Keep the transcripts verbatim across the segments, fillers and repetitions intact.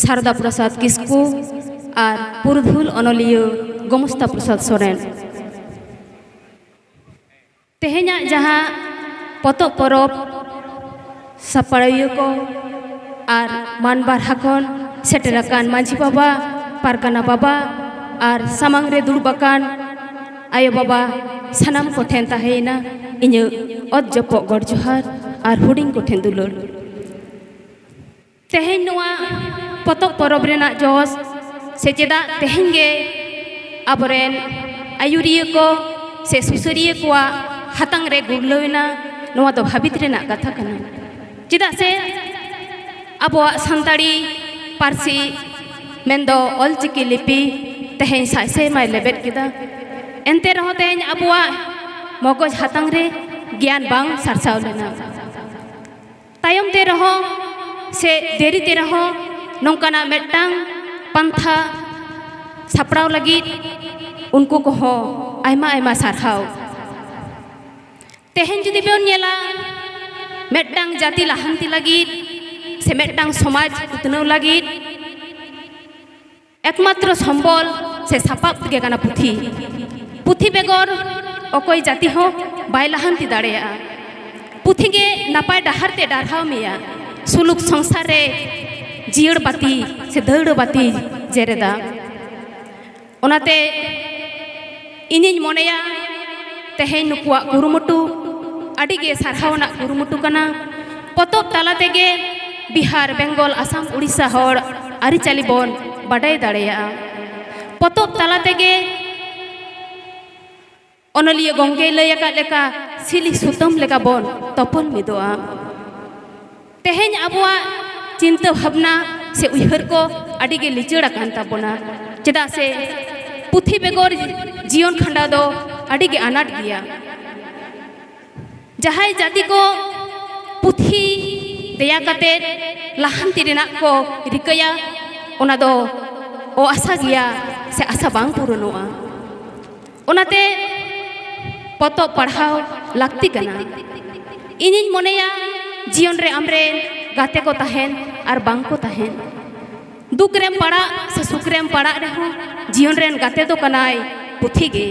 ᱥᱟᱨᱚᱫᱟ ᱯᱨᱚᱥᱟᱫᱽ ᱠᱤᱥᱠᱩ ᱟᱨ ᱯᱩᱨᱩᱫᱷᱩᱞ ᱚᱱᱚᱞᱤᱭᱟᱹ ᱜᱚᱢᱚᱥᱛᱟ ᱯᱨᱚᱥᱟᱫᱽ ᱥᱚᱨᱮᱱ᱾ ᱛᱮᱦᱮᱧᱟᱜ ᱡᱟᱦᱟᱸ ᱯᱚᱛᱚᱵ ᱯᱚᱨᱚᱵᱽ ᱥᱟᱯᱲᱟᱣᱤᱭᱟᱹ ᱠᱚ ᱟᱨ ᱢᱟᱱ ᱵᱟᱨᱦᱟ ᱠᱷᱚᱱ ᱥᱮᱴᱮᱨ ᱟᱠᱟᱱ ᱢᱟᱹᱡᱷᱤ ᱵᱟᱵᱟ, ᱯᱟᱨᱜᱟᱱᱟ ᱵᱟᱵᱟ ᱟᱨ ᱥᱟᱢᱟᱝ ᱨᱮ ᱫᱩᱲᱩᱵ ᱟᱠᱟᱱ ᱟᱭᱳ ᱵᱟᱵᱟ, ᱥᱟᱱᱟᱢ ᱠᱚᱴᱷᱮᱱ ᱛᱟᱦᱮᱸᱭᱮᱱᱟ ᱤᱧᱟᱹᱜ ᱚᱛ ᱡᱚᱯᱚᱜ ᱜᱚᱰ ᱡᱚᱦᱟᱨ ᱟᱨ ᱦᱩᱰᱤᱧ ᱠᱚᱴᱷᱮᱱ ᱫᱩᱞᱟᱹᱲ᱾ ᱛᱮᱦᱮᱧ ᱱᱚᱣᱟ ᱯᱚᱛᱚᱵ ᱯᱚᱨᱚᱵᱽ ᱨᱮᱱᱟᱜ ᱡᱚᱥ ᱥᱮ ᱪᱮᱫᱟᱜ ᱛᱮᱦᱮᱧ ᱜᱮ ᱟᱵᱚᱨᱮᱱ ᱟᱹᱭᱩᱨᱤᱭᱟᱹ ᱠᱚ ᱥᱮ ᱥᱩᱥᱟᱹᱨᱤᱭᱟᱹ ᱠᱚᱣᱟᱜ ᱦᱟᱛᱟᱝ ᱨᱮ ᱜᱩᱨᱞᱟᱹᱣ ᱮᱱᱟ, ᱱᱚᱣᱟ ᱫᱚ ᱵᱷᱟᱹᱵᱤᱛ ᱨᱮᱱᱟᱜ ᱠᱟᱛᱷᱟ ᱠᱟᱱᱟ᱾ ᱪᱮᱫᱟᱜ ᱥᱮ ᱟᱵᱚᱣᱟᱜ ᱥᱟᱱᱛᱟᱲᱤ ᱯᱟᱹᱨᱥᱤ ᱢᱮᱱᱫᱚ ᱚᱞᱪᱤᱠᱤ ᱞᱤᱯᱤ ᱛᱮᱦᱮᱧ ᱥᱟᱭ ᱥᱮᱨᱢᱟᱭ ᱞᱮᱵᱮᱫ ᱠᱮᱫᱟ᱾ ᱮᱱᱛᱮ ᱨᱮᱦᱚᱸ ᱛᱮᱦᱮᱧ ᱟᱵᱚᱣᱟᱜ ᱢᱚᱜᱚᱡ ᱦᱟᱛᱟᱝ ᱨᱮ ᱜᱮᱭᱟᱱ ᱵᱟᱝ ᱥᱟᱨᱥᱟᱣ ᱞᱮᱱᱟ᱾ ᱛᱟᱭᱚᱢ ᱛᱮ ᱨᱮᱦᱚᱸ ᱥᱮ ᱫᱮᱨᱤ ᱛᱮ ᱨᱮᱦᱚᱸ ᱱᱚᱝᱠᱟᱱᱟᱜ ᱢᱤᱫᱴᱟᱝ ᱯᱟᱱᱛᱷᱟ ᱥᱟᱯᱲᱟᱣ ᱞᱟᱹᱜᱤᱫ ᱩᱱᱠᱩ ᱠᱚᱦᱚᱸ ᱟᱭᱢᱟ ᱟᱭᱢᱟ ᱥᱟᱨᱦᱟᱣ᱾ ᱛᱮᱦᱮᱧ ᱡᱩᱫᱤ ᱵᱚᱱ ᱧᱮᱞᱟ, ᱢᱤᱫᱴᱟᱝ ᱡᱟᱹᱛᱤ ᱞᱟᱦᱟᱱᱛᱤ ᱞᱟᱹᱜᱤᱫ ᱥᱮ ᱢᱤᱫᱴᱟᱝ ᱥᱚᱢᱟᱡᱽ ᱩᱛᱱᱟᱹᱣ ᱞᱟᱹᱜᱤᱫ ᱮᱠᱢᱟᱛᱨᱚ ᱥᱚᱢᱵᱚᱞ ᱥᱮ ᱥᱟᱯᱟᱵ ᱜᱮ ᱠᱟᱱᱟ ᱯᱩᱛᱷᱤ᱾ ᱯᱩᱛᱷᱤ ᱵᱮᱜᱚᱨ ᱚᱠᱚᱭ ᱡᱟᱹᱛᱤ ᱦᱚᱸ ᱵᱟᱭ ᱞᱟᱦᱟᱱᱛᱤ ᱫᱟᱲᱮᱭᱟᱜᱼᱟ᱾ ᱯᱩᱛᱷᱤ ᱜᱮ ᱱᱟᱯᱟᱭ ᱰᱟᱦᱟᱨ ᱛᱮ ᱰᱟᱨᱦᱟᱣ ᱢᱮᱭᱟ, ᱥᱩᱞᱩᱠ ᱥᱚᱝᱥᱟᱨ ᱨᱮ ᱡᱤᱭᱟᱹᱲ ᱵᱟᱹᱛᱤ ᱥᱮ ᱫᱟᱹᱣᱲᱟᱹ ᱵᱟᱹᱛᱤ ᱡᱮᱨᱮᱫᱟ᱾ ᱚᱱᱟᱛᱮ ᱤᱧᱤᱧ ᱢᱚᱱᱮᱭᱟ, ᱛᱮᱦᱮᱧ ᱱᱩᱠᱩᱣᱟᱜ ᱠᱩᱨᱩᱢᱩᱴᱩ ᱟᱹᱰᱤ ᱜᱮ ᱥᱟᱨᱦᱟᱣ ᱟᱱᱟᱜ ᱠᱩᱨᱩᱢᱩᱴᱩ ᱠᱟᱱᱟ᱾ ᱯᱚᱛᱚᱵ ᱛᱟᱞᱟ ᱛᱮᱜᱮ ᱵᱤᱦᱟᱨ, ᱵᱮᱝᱜᱚᱞ, ᱟᱥᱟᱢ, ᱩᱲᱤᱥᱥᱟ ᱦᱚᱲ ᱟᱹᱨᱤᱪᱟᱹᱞᱤ ᱵᱚᱱ ᱵᱟᱰᱟᱭ ᱫᱟᱲᱮᱭᱟᱜᱼᱟ᱾ ᱯᱚᱛᱚᱵ ᱛᱟᱞᱟ ᱛᱮᱜᱮ ᱚᱱᱚᱞᱤᱭᱟᱹ ᱜᱚᱢᱠᱮᱭ ᱞᱟᱹᱭ ᱟᱠᱟᱫ ᱞᱮᱠᱟ ᱥᱤᱞᱤ ᱥᱩᱛᱟᱹᱢ ᱞᱮᱠᱟ ᱵᱚᱱ ᱛᱚᱯᱚᱞ ᱢᱤᱫᱚᱜᱼᱟ᱾ ᱛᱮᱦᱮᱧ ᱟᱵᱚᱣᱟᱜ ᱪᱤᱱᱛᱟᱹ ᱵᱷᱟᱵᱽᱱᱟ ᱥᱮ ᱩᱭᱦᱟᱹᱨ ᱠᱚ ᱟᱹᱰᱤ ᱜᱮ ᱞᱤᱪᱟᱹᱲ ᱟᱠᱟᱱ ᱛᱟᱵᱚᱱᱟ᱾ ᱪᱮᱫᱟᱜ ᱥᱮ ᱯᱩᱛᱷᱤ ᱵᱮᱜᱚᱨ ᱡᱤᱭᱚᱱ ᱠᱷᱟᱸᱰᱟᱣ ᱫᱚ ᱟᱹᱰᱤ ᱜᱮ ᱟᱱᱟᱴ ᱜᱮᱭᱟ᱾ ᱡᱟᱦᱟᱸᱭ ᱡᱟᱹᱛᱤ ᱠᱚ ᱯᱩᱛᱷᱤ ᱫᱮᱭᱟ ᱠᱟᱛᱮ ᱞᱟᱦᱟᱱᱛᱤ ᱨᱮᱱᱟᱜ ᱠᱚ ᱨᱤᱠᱟᱹᱭᱟ, ᱚᱱᱟ ᱫᱚ ᱚ ᱟᱥᱟ ᱜᱮᱭᱟ ᱥᱮ ᱟᱥᱟ ᱵᱟᱝ ᱯᱩᱨᱚᱱᱚᱜᱼᱟ᱾ ᱚᱱᱟᱛᱮ ᱯᱚᱛᱚᱵ ᱯᱟᱲᱦᱟᱣ ᱞᱟᱹᱠᱛᱤ ᱠᱟᱱᱟ᱾ ᱤᱧᱤᱧ ᱢᱚᱱᱮᱭᱟ, ᱡᱤᱭᱚᱱ ᱨᱮ ᱟᱢᱨᱮᱱ ᱜᱟᱛᱮ ᱠᱚ ᱛᱟᱦᱮᱱ ᱟᱨ ᱵᱟᱝ ᱠᱚ ᱛᱟᱦᱮᱱ, ᱫᱩᱠ ᱨᱮᱢ ᱯᱟᱲᱟᱜ ᱥᱮ ᱥᱩᱠ ᱨᱮᱢ ᱯᱟᱲᱟᱜ ᱨᱮᱦᱚᱸ, ᱡᱤᱭᱚᱱ ᱨᱮᱱ ᱜᱟᱛᱮ ᱫᱚ ᱠᱟᱱᱟᱭ ᱯᱩᱛᱷᱤ ᱜᱮ᱾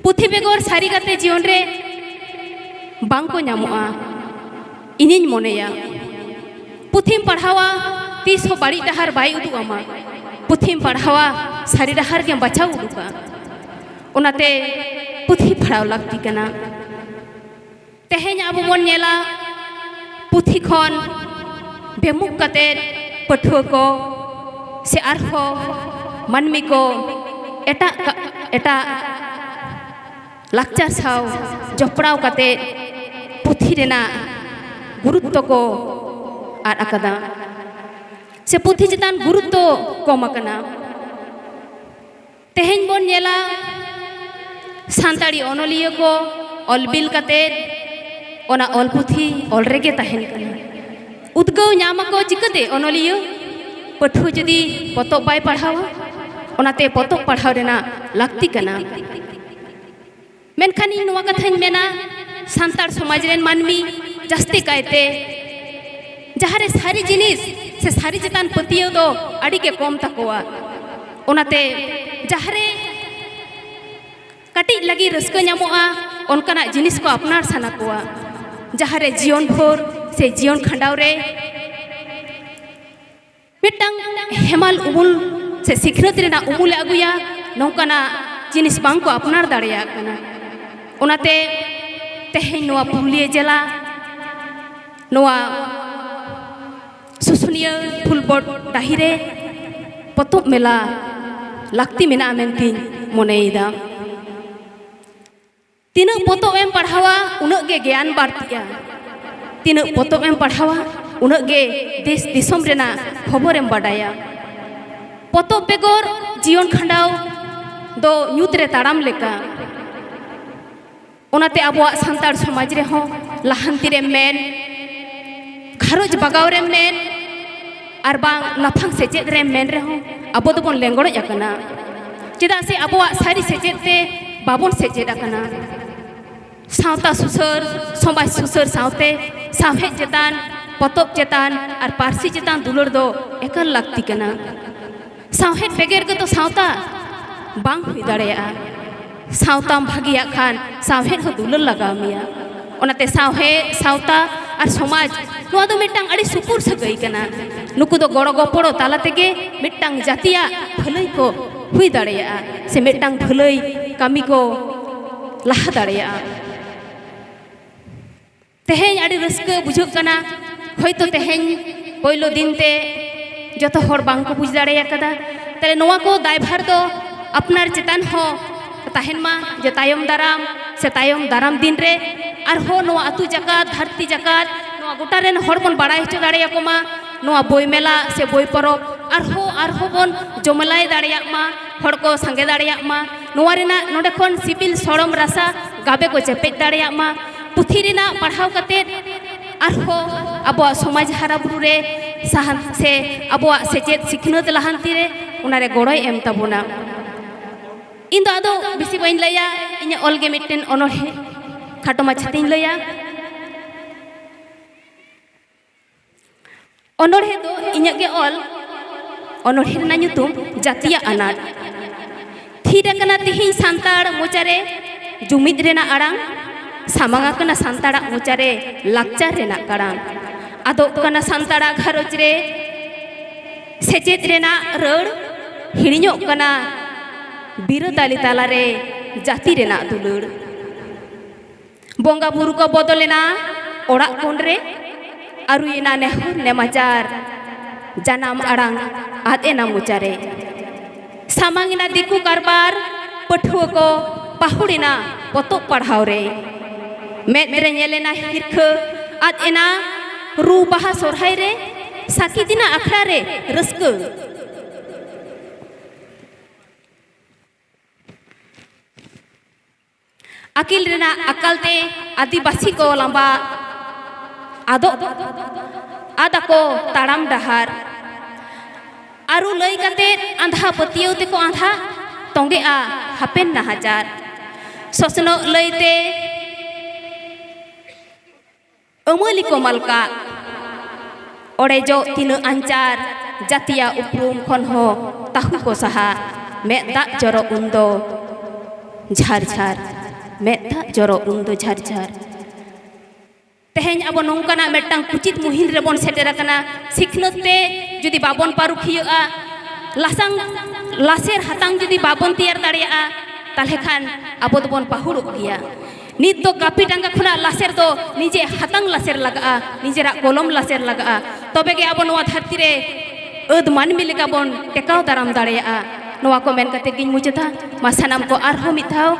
ᱯᱩᱛᱷᱤ ᱵᱮᱜᱚᱨ ᱥᱟᱹᱨᱤ ᱜᱟᱛᱮ ᱡᱤᱭᱚᱱ ᱨᱮ ᱵᱟᱝ ᱠᱚ ᱧᱟᱢᱚᱜᱼᱟ, ᱤᱧᱤᱧ ᱢᱚᱱᱮᱭᱟ᱾ ᱯᱩᱛᱷᱤᱢ ᱯᱟᱲᱦᱟᱣᱟ, ᱛᱤᱥ ᱦᱚᱸ ᱵᱟᱹᱲᱤᱡ ᱰᱟᱦᱟᱨ ᱵᱟᱭ ᱩᱫᱩᱜ ᱟᱢᱟ᱾ ᱯᱩᱛᱷᱤᱢ ᱯᱟᱲᱦᱟᱣᱟ, ᱥᱟᱹᱨᱤ ᱰᱟᱦᱟᱨ ᱜᱮᱢ ᱵᱟᱪᱷᱟᱣ ᱩᱰᱩᱠᱟ᱾ ᱚᱱᱟᱛᱮ ᱯᱩᱛᱷᱤ ᱯᱟᱲᱦᱟᱣ ᱞᱟᱹᱠᱛᱤ ᱠᱟᱱᱟ᱾ ᱛᱮᱦᱮᱧ ᱟᱵᱚ ᱵᱚᱱ ᱧᱮᱞᱟ, ᱯᱩᱛᱷᱤ ᱠᱷᱚᱱ ᱵᱮᱢᱩᱠ ᱠᱟᱛᱮ ᱯᱟᱹᱴᱷᱩᱣᱟᱹ ᱠᱚ ᱥᱮ ᱟᱨᱦᱚᱸ ᱢᱟᱹᱱᱢᱤ ᱠᱚ ᱮᱴᱟᱜ ᱠᱟ-, ᱮᱴᱟᱜ ᱞᱟᱠᱪᱟᱨ ᱥᱟᱶ ᱡᱚᱯᱲᱟᱣ ᱠᱟᱛᱮ ᱯᱩᱛᱷᱤ ᱨᱮᱱᱟᱜ ᱜᱩᱨᱩᱛᱛᱚ ᱠᱚ ᱟᱫ ᱟᱠᱟᱫᱟ, ᱥᱮ ᱯᱩᱛᱷᱤ ᱪᱮᱛᱟᱱ ᱜᱩᱨᱩᱛᱛᱚ ᱠᱚᱢ ᱟᱠᱟᱱᱟ᱾ ᱛᱮᱦᱮᱧ ᱵᱚᱱ ᱧᱮᱞᱟ, ᱥᱟᱱᱛᱟᱲᱤ ᱚᱱᱚᱞᱤᱭᱟᱹ ᱠᱚ ᱚᱞ ᱵᱤᱞ ᱠᱟᱛᱮ ᱚᱱᱟ ᱚᱞ ᱯᱩᱛᱷᱤ ᱚᱞ ᱨᱮᱜᱮ ᱛᱟᱦᱮᱱ ᱠᱟᱱᱟ᱾ ᱩᱫᱽᱜᱟᱹᱣ ᱧᱟᱢ ᱟᱠᱚ ᱪᱤᱠᱟᱹᱛᱮ ᱚᱱᱚᱞᱤᱭᱟᱹ? ᱯᱟᱹᱴᱷᱩᱣᱟᱹ ᱡᱩᱫᱤ ᱯᱚᱛᱚᱵ ᱵᱟᱭ ᱯᱟᱲᱦᱟᱣᱟ᱾ ᱚᱱᱟᱛᱮ ᱯᱚᱛᱚᱵ ᱯᱟᱲᱦᱟᱣ ᱨᱮᱱᱟᱜ ᱞᱟᱹᱠᱛᱤ ᱠᱟᱱᱟ᱾ ᱢᱮᱱᱠᱷᱟᱱ ᱤᱧ ᱱᱚᱣᱟ ᱠᱟᱛᱷᱟᱧ ᱢᱮᱱᱟ, ᱥᱟᱱᱛᱟᱲ ᱥᱚᱢᱟᱡᱽ ᱨᱮᱱ ᱢᱟᱹᱱᱢᱤ ᱡᱟᱹᱥᱛᱤ ᱠᱟᱭᱛᱮ ᱡᱟᱦᱟᱸ ᱨᱮ ᱥᱟᱹᱨᱤ ᱡᱤᱱᱤᱥ ᱥᱮ ᱥᱟᱹᱨᱤ ᱪᱮᱛᱟᱱ ᱯᱟᱹᱛᱭᱟᱹᱣ ᱫᱚ ᱟᱹᱰᱤ ᱜᱮ ᱠᱚᱢ ᱛᱟᱠᱚᱣᱟ᱾ ᱚᱱᱟᱛᱮ ᱡᱟᱦᱟᱸ ᱨᱮ ᱠᱟᱹᱴᱤᱡ ᱞᱟᱹᱜᱤᱫ ᱨᱟᱹᱥᱠᱟᱹ ᱧᱟᱢᱚᱜᱼᱟ, ᱚᱱᱠᱟᱱᱟᱜ ᱡᱤᱱᱤᱥ ᱠᱚ ᱟᱯᱱᱟᱨ ᱥᱟᱱᱟ ᱠᱚᱣᱟ᱾ ᱡᱟᱦᱟᱸ ᱨᱮ ᱡᱤᱭᱚᱱ ᱵᱷᱳᱨ ᱥᱮ ᱡᱤᱭᱚᱱ ᱠᱷᱟᱸᱰᱟᱣ ᱨᱮ ᱢᱤᱫᱴᱟᱝ ᱦᱮᱢᱟᱞ ᱩᱢᱩᱞ ᱥᱮ ᱥᱤᱠᱷᱱᱟᱹᱛ ᱨᱮᱱᱟᱜ ᱩᱢᱩᱞᱮ ᱟᱹᱜᱩᱭᱟ, ᱱᱚᱝᱠᱟᱱᱟᱜ ᱡᱤᱱᱤᱥ ᱵᱟᱝ ᱠᱚ ᱟᱯᱱᱟᱨ ᱫᱟᱲᱮᱭᱟᱜ ᱠᱟᱱᱟ᱾ ᱚᱱᱟᱛᱮ ᱛᱮᱦᱮᱧ ᱱᱚᱣᱟ ᱯᱩᱨᱩᱞᱤᱭᱟᱹ ᱡᱮᱞᱟ, ᱱᱚᱣᱟ ᱥᱩᱥᱩᱱᱤᱭᱟᱹ ᱯᱷᱩᱞᱵᱚᱴ ᱰᱟᱹᱦᱤ ᱨᱮ ᱯᱚᱛᱚᱵ ᱢᱮᱞᱟ ᱞᱟᱹᱠᱛᱤ ᱢᱮᱱᱟᱜᱼᱟ ᱢᱮᱱᱛᱮᱧ ᱢᱚᱱᱮᱭᱮᱫᱟ᱾ ᱛᱤᱱᱟᱹᱜ ᱯᱚᱛᱚᱵ ᱮᱢ ᱯᱟᱲᱦᱟᱣᱟ, ᱩᱱᱟᱹᱜ ᱜᱮ ᱜᱮᱭᱟᱱ ᱵᱟᱹᱲᱛᱤᱜᱼᱟ᱾ ᱛᱤᱱᱟᱹᱜ ᱯᱚᱛᱚᱵ ᱮᱢ ᱯᱟᱲᱦᱟᱣᱟ, ᱩᱱᱟᱹᱜ ᱜᱮ ᱫᱮᱥ ᱫᱤᱥᱚᱢ ᱨᱮᱱᱟᱜ ᱠᱷᱚᱵᱚᱨᱮᱢ ᱵᱟᱰᱟᱭᱟ᱾ ᱯᱚᱛᱚᱵ ᱵᱮᱜᱚᱨ ᱡᱤᱭᱚᱱ ᱠᱷᱟᱸᱰᱟᱣ ᱫᱚ ᱧᱩᱛ ᱨᱮ ᱛᱟᱲᱟᱢ ᱞᱮᱠᱟ᱾ ᱚᱱᱟᱛᱮ ᱟᱵᱚᱣᱟᱜ ᱥᱟᱱᱛᱟᱲ ᱥᱚᱢᱟᱡᱽ ᱨᱮᱦᱚᱸ ᱞᱟᱦᱟᱱᱛᱤ ᱨᱮᱢ ᱢᱮᱱ, ᱜᱷᱟᱨᱚᱸᱡᱽ ᱵᱟᱜᱟᱣ ᱨᱮᱢ ᱢᱮᱱ, ᱟᱨ ᱵᱟᱝ ᱞᱟᱯᱷᱟᱝ ᱥᱮᱪᱮᱫ ᱨᱮᱢ ᱢᱮᱱ ᱨᱮᱦᱚᱸ, ᱟᱵᱚ ᱫᱚᱵᱚᱱ ᱞᱮᱸᱜᱚᱲᱚᱡ ᱟᱠᱟᱱᱟ᱾ ᱪᱮᱫᱟᱜ ᱥᱮ ᱟᱵᱚᱣᱟᱜ ᱥᱟᱹᱨᱤ ᱥᱮᱪᱮᱫ ᱛᱮ ᱵᱟᱵᱚᱱ ᱥᱮᱪᱮᱫ ᱟᱠᱟᱱᱟ᱾ ᱥᱟᱶᱛᱟ ᱥᱩᱥᱟᱹᱨ, ᱥᱚᱢᱟᱡᱽ ᱥᱩᱥᱟᱹᱨ ᱥᱟᱶᱛᱮ ᱥᱟᱶᱦᱮᱫ ᱪᱮᱛᱟᱱ ᱯᱚᱛᱚᱵ ᱪᱮᱛᱟᱱ ᱟᱨ ᱯᱟᱹᱨᱥᱤ ᱪᱮᱛᱟᱱ ᱫᱩᱞᱟᱹᱲ ᱫᱚ ᱮᱠᱟᱞ ᱞᱟᱹᱠᱛᱤ ᱠᱟᱱᱟ᱾ ᱥᱟᱶᱦᱮᱫ ᱵᱮᱜᱚᱨ ᱜᱮᱛᱚ ᱥᱟᱶᱛᱟ ᱵᱟᱝ ᱦᱩᱭ ᱫᱟᱲᱮᱭᱟᱜᱼᱟ᱾ ᱥᱟᱶᱛᱟᱢ ᱵᱷᱟᱹᱜᱤᱭᱟᱜ ᱠᱷᱟᱱ ᱥᱟᱶᱦᱮᱫ ᱦᱚᱸ ᱫᱩᱞᱟᱹᱲ ᱞᱟᱜᱟᱣ ᱢᱮᱭᱟ᱾ ᱚᱱᱟᱛᱮ ᱥᱟᱶᱦᱮᱫ, ᱥᱟᱶᱛᱟ ᱟᱨ ᱥᱚᱢᱟᱡᱽ, ᱱᱚᱣᱟ ᱫᱚ ᱢᱤᱫᱴᱟᱝ ᱟᱹᱰᱤ ᱥᱩᱯᱩᱨ ᱥᱟᱹᱜᱟᱹᱭ ᱠᱟᱱᱟ᱾ ᱱᱩᱠᱩ ᱫᱚ ᱜᱚᱲᱚ ᱜᱚᱯᱚᱲᱚ ᱛᱟᱞᱟ ᱛᱮᱜᱮ ᱢᱤᱫᱴᱟᱝ ᱡᱟᱹᱛᱤᱭᱟᱜ ᱵᱷᱟᱹᱞᱟᱹᱭ ᱠᱚ ᱦᱩᱭ ᱫᱟᱲᱮᱭᱟᱜᱼᱟ, ᱥᱮ ᱢᱤᱫᱴᱟᱝ ᱵᱷᱟᱹᱞᱟᱹᱭ ᱠᱟᱹᱢᱤ ᱠᱚ ᱞᱟᱦᱟ ᱫᱟᱲᱮᱭᱟᱜᱼᱟ᱾ ᱛᱮᱦᱮᱧ ᱟᱹᱰᱤ ᱨᱟᱹᱥᱠᱟᱹ ᱵᱩᱡᱷᱟᱹᱜ ᱠᱟᱱᱟ᱾ ᱦᱚᱭᱛᱳ ᱛᱮᱦᱮᱧ ᱯᱳᱭᱞᱳ ᱫᱤᱱ ᱛᱮ ᱡᱚᱛᱚ ᱦᱚᱲ ᱵᱟᱝ ᱠᱚ ᱵᱩᱡᱽ ᱫᱟᱲᱮ ᱟᱠᱟᱫᱟ᱾ ᱛᱟᱦᱞᱮ ᱱᱚᱣᱟ ᱠᱚ ᱫᱟᱭᱵᱷᱟᱨ ᱫᱚ ᱟᱯᱱᱟᱨ ᱪᱮᱛᱟᱱ ᱦᱚᱸ ᱛᱟᱦᱮᱱ ᱢᱟ, ᱡᱮ ᱛᱟᱭᱚᱢ ᱫᱟᱨᱟᱢ ᱥᱮ ᱛᱟᱭᱚᱢ ᱫᱟᱨᱟᱢ ᱫᱤᱱ ᱨᱮ ᱟᱨᱦᱚᱸ ᱱᱚᱣᱟ ᱟᱹᱛᱩ ᱡᱟᱠᱟᱛ, ᱫᱷᱟᱹᱨᱛᱤ ᱡᱟᱠᱟᱛ, ᱱᱚᱣᱟ ᱜᱚᱴᱟ ᱨᱮᱱ ᱦᱚᱲ ᱵᱚᱱ ᱵᱟᱲᱟᱭ ᱦᱚᱪᱚ ᱫᱟᱲᱮᱭᱟᱠᱚ ᱢᱟ᱾ ᱱᱚᱣᱟ ᱵᱳᱭ ᱢᱮᱞᱟ ᱥᱮ ᱵᱳᱭ ᱯᱚᱨᱚᱵᱽ ᱟᱨᱦᱚᱸ, ᱟᱨᱦᱚᱸ ᱵᱚᱱ ᱡᱚᱢᱮᱞᱟᱭ ᱫᱟᱲᱮᱭᱟᱜ ᱢᱟ, ᱦᱚᱲ ᱠᱚ ᱥᱟᱸᱜᱮ ᱫᱟᱲᱮᱭᱟᱜ ᱢᱟ᱾ ᱱᱚᱣᱟ ᱨᱮᱱᱟᱜ ᱱᱚᱰᱮ ᱠᱷᱚᱱ ᱥᱤᱵᱤᱞ ᱥᱚᱲᱚᱢ ᱨᱟᱥᱟ ᱜᱟᱵᱮ ᱠᱚ ᱪᱮᱯᱮᱡ ᱫᱟᱲᱮᱭᱟᱜ ᱢᱟ᱾ ᱯᱩᱛᱷᱤ ᱨᱮᱱᱟᱜ ᱯᱟᱲᱦᱟᱣ ᱠᱟᱛᱮᱫ ᱟᱨᱦᱚᱸ ᱟᱵᱚᱣᱟᱜ ᱥᱚᱢᱟᱡᱽ ᱦᱟᱨᱟ ᱵᱩᱨᱩ ᱨᱮ ᱥᱟᱦᱟᱱ ᱥᱮ ᱟᱵᱚᱣᱟᱜ ᱥᱮᱪᱮᱫ ᱥᱤᱠᱷᱱᱟᱹᱛ ᱞᱟᱦᱟᱱᱛᱤ ᱨᱮ ᱚᱱᱟᱨᱮ ᱜᱚᱲᱚᱭ ᱮᱢ ᱛᱟᱵᱚᱱᱟ᱾ ᱤᱧ ᱫᱚ ᱟᱫᱚ ᱵᱮᱥᱤ ᱵᱟᱹᱧ ᱞᱟᱹᱭᱟ, ᱤᱧᱟᱹᱜ ᱚᱞ ᱜᱮ ᱢᱤᱫᱴᱮᱱ ᱚᱱᱚᱬᱦᱮ ᱠᱷᱟᱴᱚ ᱢᱟᱪᱷᱟᱛᱮᱧ ᱞᱟᱹᱭᱟ᱾ ᱚᱱᱚᱬᱦᱮ ᱫᱚ ᱤᱧᱟᱹᱜ ᱜᱮ ᱚᱞ᱾ ᱚᱱᱚᱬᱦᱮ ᱨᱮᱱᱟᱜ ᱧᱩᱛᱩᱢ ᱡᱟᱹᱛᱤᱭᱟᱜ ᱟᱱᱟᱴ᱾ ᱛᱷᱤᱨ ᱟᱠᱟᱱᱟ ᱛᱮᱦᱮᱧ ᱥᱟᱱᱛᱟᱲ ᱢᱚᱪᱟᱨᱮ ᱡᱩᱢᱤᱫ ᱨᱮᱱᱟᱜ ᱟᱲᱟᱝ, ᱥᱟᱢᱟᱝ ᱟᱠᱟᱱᱟ ᱥᱟᱱᱛᱟᱲᱟᱜ ᱢᱚᱪᱟᱨᱮ ᱞᱟᱠᱪᱟᱨ ᱨᱮᱱᱟᱜ ᱠᱟᱲᱟᱝ᱾ ᱟᱫᱚᱜ ᱠᱟᱱᱟ ᱥᱟᱱᱛᱟᱲᱟᱜ ᱜᱷᱟᱨᱚᱸᱡᱽ ᱨᱮ ᱥᱮᱪᱮᱫ ᱨᱮᱱᱟᱜ ᱨᱟᱹᱲ, ᱦᱤᱲᱤᱧᱚᱜ ᱠᱟᱱᱟ ᱵᱤᱨᱟᱹᱫᱟᱹᱞᱤ ᱛᱟᱞᱟᱨᱮ ᱡᱟᱹᱛᱤ ᱨᱮᱱᱟᱜ ᱫᱩᱞᱟᱹᱲ᱾ ᱵᱚᱸᱜᱟ ᱵᱩᱨᱩ ᱠᱚ ᱵᱚᱫᱚᱞᱮᱱᱟ ᱚᱲᱟᱜ ᱠᱚᱬ ᱨᱮ, ᱟᱹᱨᱩᱭᱮᱱᱟ ᱱᱮᱦᱚᱨ ᱱᱮᱢᱟᱪᱟᱨ, ᱡᱟᱱᱟᱢ ᱟᱲᱟᱝ ᱟᱫ ᱮᱱᱟ ᱢᱚᱪᱟᱨᱮ᱾ ᱥᱟᱢᱟᱝ ᱮᱱᱟ ᱫᱤᱠᱩ ᱠᱟᱨᱵᱟᱨ, ᱯᱟᱹᱴᱷᱩᱣᱟᱹ ᱠᱚ ᱯᱟᱹᱦᱩᱲ ᱮᱱᱟ ᱯᱚᱛᱚᱵ ᱯᱟᱲᱦᱟᱣ ᱨᱮ᱾ ᱢᱮᱫ ᱨᱮ ᱧᱮᱞ ᱮᱱᱟ ᱦᱤᱨᱠᱷᱟᱹ, ᱟᱫ ᱮᱱᱟ ᱨᱩ ᱵᱟᱦᱟ ᱥᱚᱨᱦᱟᱭ ᱨᱮ, ᱥᱟᱹᱠᱤᱛ ᱮᱱᱟ ᱟᱠᱷᱲᱟ ᱨᱮ ᱨᱟᱹᱥᱠᱟᱹ᱾ ᱟᱹᱠᱤᱞ ᱨᱮᱱᱟᱜ ᱟᱠᱟᱞ ᱛᱮ ᱟᱹᱫᱤᱵᱟᱹᱥᱤ ᱠᱚ ᱞᱟᱸᱵᱟ, ᱟᱫᱚᱜ, ᱟᱫ ᱟᱠᱚ ᱛᱟᱲᱟᱢ ᱰᱟᱦᱟᱨ᱾ ᱟᱹᱨᱩ ᱞᱟᱹᱭ ᱠᱟᱛᱮ ᱟᱸᱫᱷᱟ ᱯᱟᱹᱛᱭᱟᱹᱣ ᱛᱮᱠᱚ ᱟᱸᱫᱷᱟ, ᱛᱚᱸᱜᱮᱜᱼᱟ ᱦᱟᱯᱮᱱ ᱱᱟᱦᱟᱪᱟᱨ᱾ ᱥᱚᱥᱱᱚᱜ ᱞᱟᱹᱭ ᱛᱮ ᱟᱹᱢᱟᱹᱞᱤ ᱠᱚ ᱢᱟᱞᱠᱟᱜ, ᱚᱲᱮᱡᱚᱜ ᱛᱤᱱᱟᱹᱜ ᱟᱧᱪᱟᱨ, ᱡᱟᱹᱛᱤᱭᱟᱜ ᱩᱯᱨᱩᱢ ᱠᱷᱚᱱ ᱦᱚᱸ ᱛᱟᱹᱦᱩ ᱠᱚ ᱥᱟᱦᱟ᱾ ᱢᱮᱫ ᱫᱟᱜ ᱡᱚᱨᱚ ᱩᱱᱫᱚ ᱡᱷᱟᱨ ᱡᱷᱟᱨ, ᱢᱮᱫ ᱫᱟᱜ ᱡᱚᱨᱚ ᱩᱱᱫᱚ ᱡᱷᱟᱨ ᱡᱷᱟᱨ᱾ ᱛᱮᱦᱮᱧ ᱟᱵᱚ ᱱᱚᱝᱠᱟᱱᱟᱜ ᱢᱤᱫᱴᱟᱝ ᱠᱩᱪᱤᱛ ᱢᱩᱦᱤᱢ ᱨᱮᱵᱚᱱ ᱥᱮᱴᱮᱨ ᱟᱠᱟᱱᱟ᱾ ᱥᱤᱠᱷᱱᱟᱹᱛ ᱛᱮ ᱡᱩᱫᱤ ᱵᱟᱵᱚᱱ ᱯᱟᱹᱨᱩᱠᱷᱤᱭᱟᱹᱜᱼᱟ, ᱞᱟᱥᱟᱝ ᱞᱟᱥᱮᱨ ᱦᱟᱛᱟᱝ ᱡᱩᱫᱤ ᱵᱟᱵᱚᱱ ᱛᱮᱭᱟᱨ ᱫᱟᱲᱮᱭᱟᱜᱼᱟ, ᱛᱟᱦᱚᱞᱮ ᱠᱷᱟᱱ ᱟᱵᱚ ᱫᱚᱵᱚᱱ ᱯᱟᱹᱦᱩᱲᱚᱜ ᱜᱮᱭᱟ᱾ ᱱᱤᱛ ᱫᱚ ᱠᱟᱹᱯᱤ ᱴᱟᱸᱜᱟ ᱠᱷᱚᱱᱟᱜ ᱞᱟᱥᱮᱨ ᱫᱚ ᱱᱤᱡᱮ ᱦᱟᱛᱟᱝ ᱞᱟᱥᱮᱨ ᱞᱟᱜᱟᱜᱼᱟ, ᱱᱤᱡᱮᱨᱟᱜ ᱠᱚᱞᱚᱢ ᱞᱟᱥᱮᱨ ᱞᱟᱜᱟᱜᱼᱟ᱾ ᱛᱚᱵᱮ ᱜᱮ ᱟᱵᱚ ᱱᱚᱣᱟ ᱫᱷᱟᱹᱨᱛᱤ ᱨᱮ ᱟᱹᱫ ᱢᱟᱹᱱᱢᱤ ᱞᱮᱠᱟ ᱵᱚᱱ ᱴᱮᱠᱟᱣ ᱫᱟᱨᱟᱢ ᱫᱟᱲᱮᱭᱟᱜᱼᱟ᱾ ᱱᱚᱣᱟ ᱠᱚ ᱢᱮᱱ ᱠᱟᱛᱮ ᱜᱤᱧ ᱢᱩᱪᱟᱹᱫᱟ᱾ ᱢᱟ ᱥᱟᱱᱟᱢ ᱠᱚ ᱟᱨᱦᱚᱸ ᱢᱤᱫ ᱫᱷᱟᱣ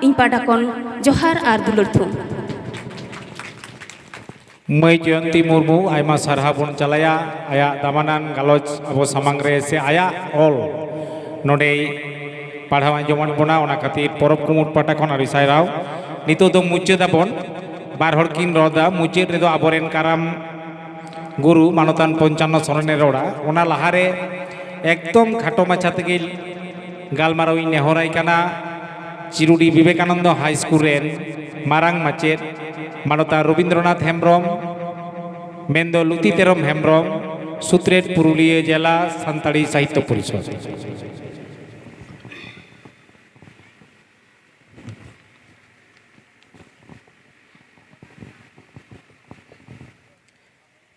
ᱤᱧ ᱯᱟᱦᱴᱟ ᱠᱷᱚᱱ ᱡᱚᱦᱟᱨ ᱟᱨ ᱫᱩᱞᱟᱹᱲ ᱛᱷᱩᱢ᱾ ᱢᱟᱹᱭ ᱡᱚᱭᱚᱱᱛᱤ ᱢᱩᱨᱢᱩ ᱟᱭᱢᱟ ᱥᱟᱨᱦᱟᱣ ᱵᱚᱱ ᱪᱟᱞᱟᱭᱟ, ᱟᱭᱟᱜ ᱫᱟᱢᱟᱱᱟᱱ ᱜᱟᱞᱚᱪ ᱟᱵᱚ ᱥᱟᱢᱟᱝ ᱨᱮ ᱥᱮ ᱟᱭᱟᱜ ᱚᱞ ᱱᱚᱰᱮᱭ ᱯᱟᱲᱦᱟᱣ ᱟᱸᱡᱚᱢᱟᱫ ᱵᱚᱱᱟ᱾ ᱚᱱᱟ ᱠᱷᱟᱹᱛᱤᱨ ᱯᱚᱨᱚᱵᱽ ᱠᱩᱢᱩᱴ ᱯᱟᱦᱴᱟ ᱠᱷᱚᱱ ᱟᱹᱰᱤ ᱥᱟᱨᱦᱟᱣ᱾ ᱱᱤᱛᱚᱜ ᱫᱚ ᱢᱩᱪᱟᱹᱫ ᱟᱵᱚᱱ, ᱵᱟᱨ ᱦᱚᱲ ᱠᱤᱱ ᱨᱚᱲ ᱫᱟ᱾ ᱢᱩᱪᱟᱹᱫ ᱨᱮᱫᱚ ᱟᱵᱚᱨᱮᱱ ᱠᱟᱨᱟᱢ ᱜᱩᱨᱩ ᱢᱟᱱᱚᱛᱟᱱ ᱯᱚᱧᱪᱟᱱᱱᱚ ᱥᱚᱨᱮᱱᱮ ᱨᱚᱲᱟ᱾ ᱚᱱᱟ ᱞᱟᱦᱟᱨᱮ ᱮᱠᱫᱚᱢ ᱠᱷᱟᱴᱚ ᱢᱟᱪᱷᱟ ᱛᱮᱜᱮ ᱜᱟᱞᱢᱟᱨᱟᱣ ᱤᱧ ᱱᱮᱦᱚᱨᱟᱭ ᱠᱟᱱᱟ ᱪᱤᱨᱩᱰᱤ ᱵᱤᱵᱮᱠᱟᱱᱚᱱᱫᱚ ᱦᱟᱭ ᱥᱠᱩᱞ ᱨᱮᱱ ᱢᱟᱨᱟᱝ ᱢᱟᱪᱮᱫ ᱢᱟᱱᱚᱛᱟᱱ ᱨᱚᱵᱤᱱᱫᱨᱚᱱᱟᱛᱷ ᱦᱮᱢᱵᱨᱚᱢ, ᱢᱮᱱᱫᱚ ᱞᱩᱛᱤ ᱛᱮᱨᱚᱢ ᱦᱮᱢᱵᱨᱚᱢ, ᱥᱩᱛᱨᱮᱛ, ᱯᱩᱨᱩᱞᱤᱭᱟᱹ ᱡᱮᱞᱟ ᱥᱟᱱᱛᱟᱲᱤ ᱥᱟᱦᱤᱛᱛᱚ ᱯᱚᱨᱤᱥᱚᱫᱽ᱾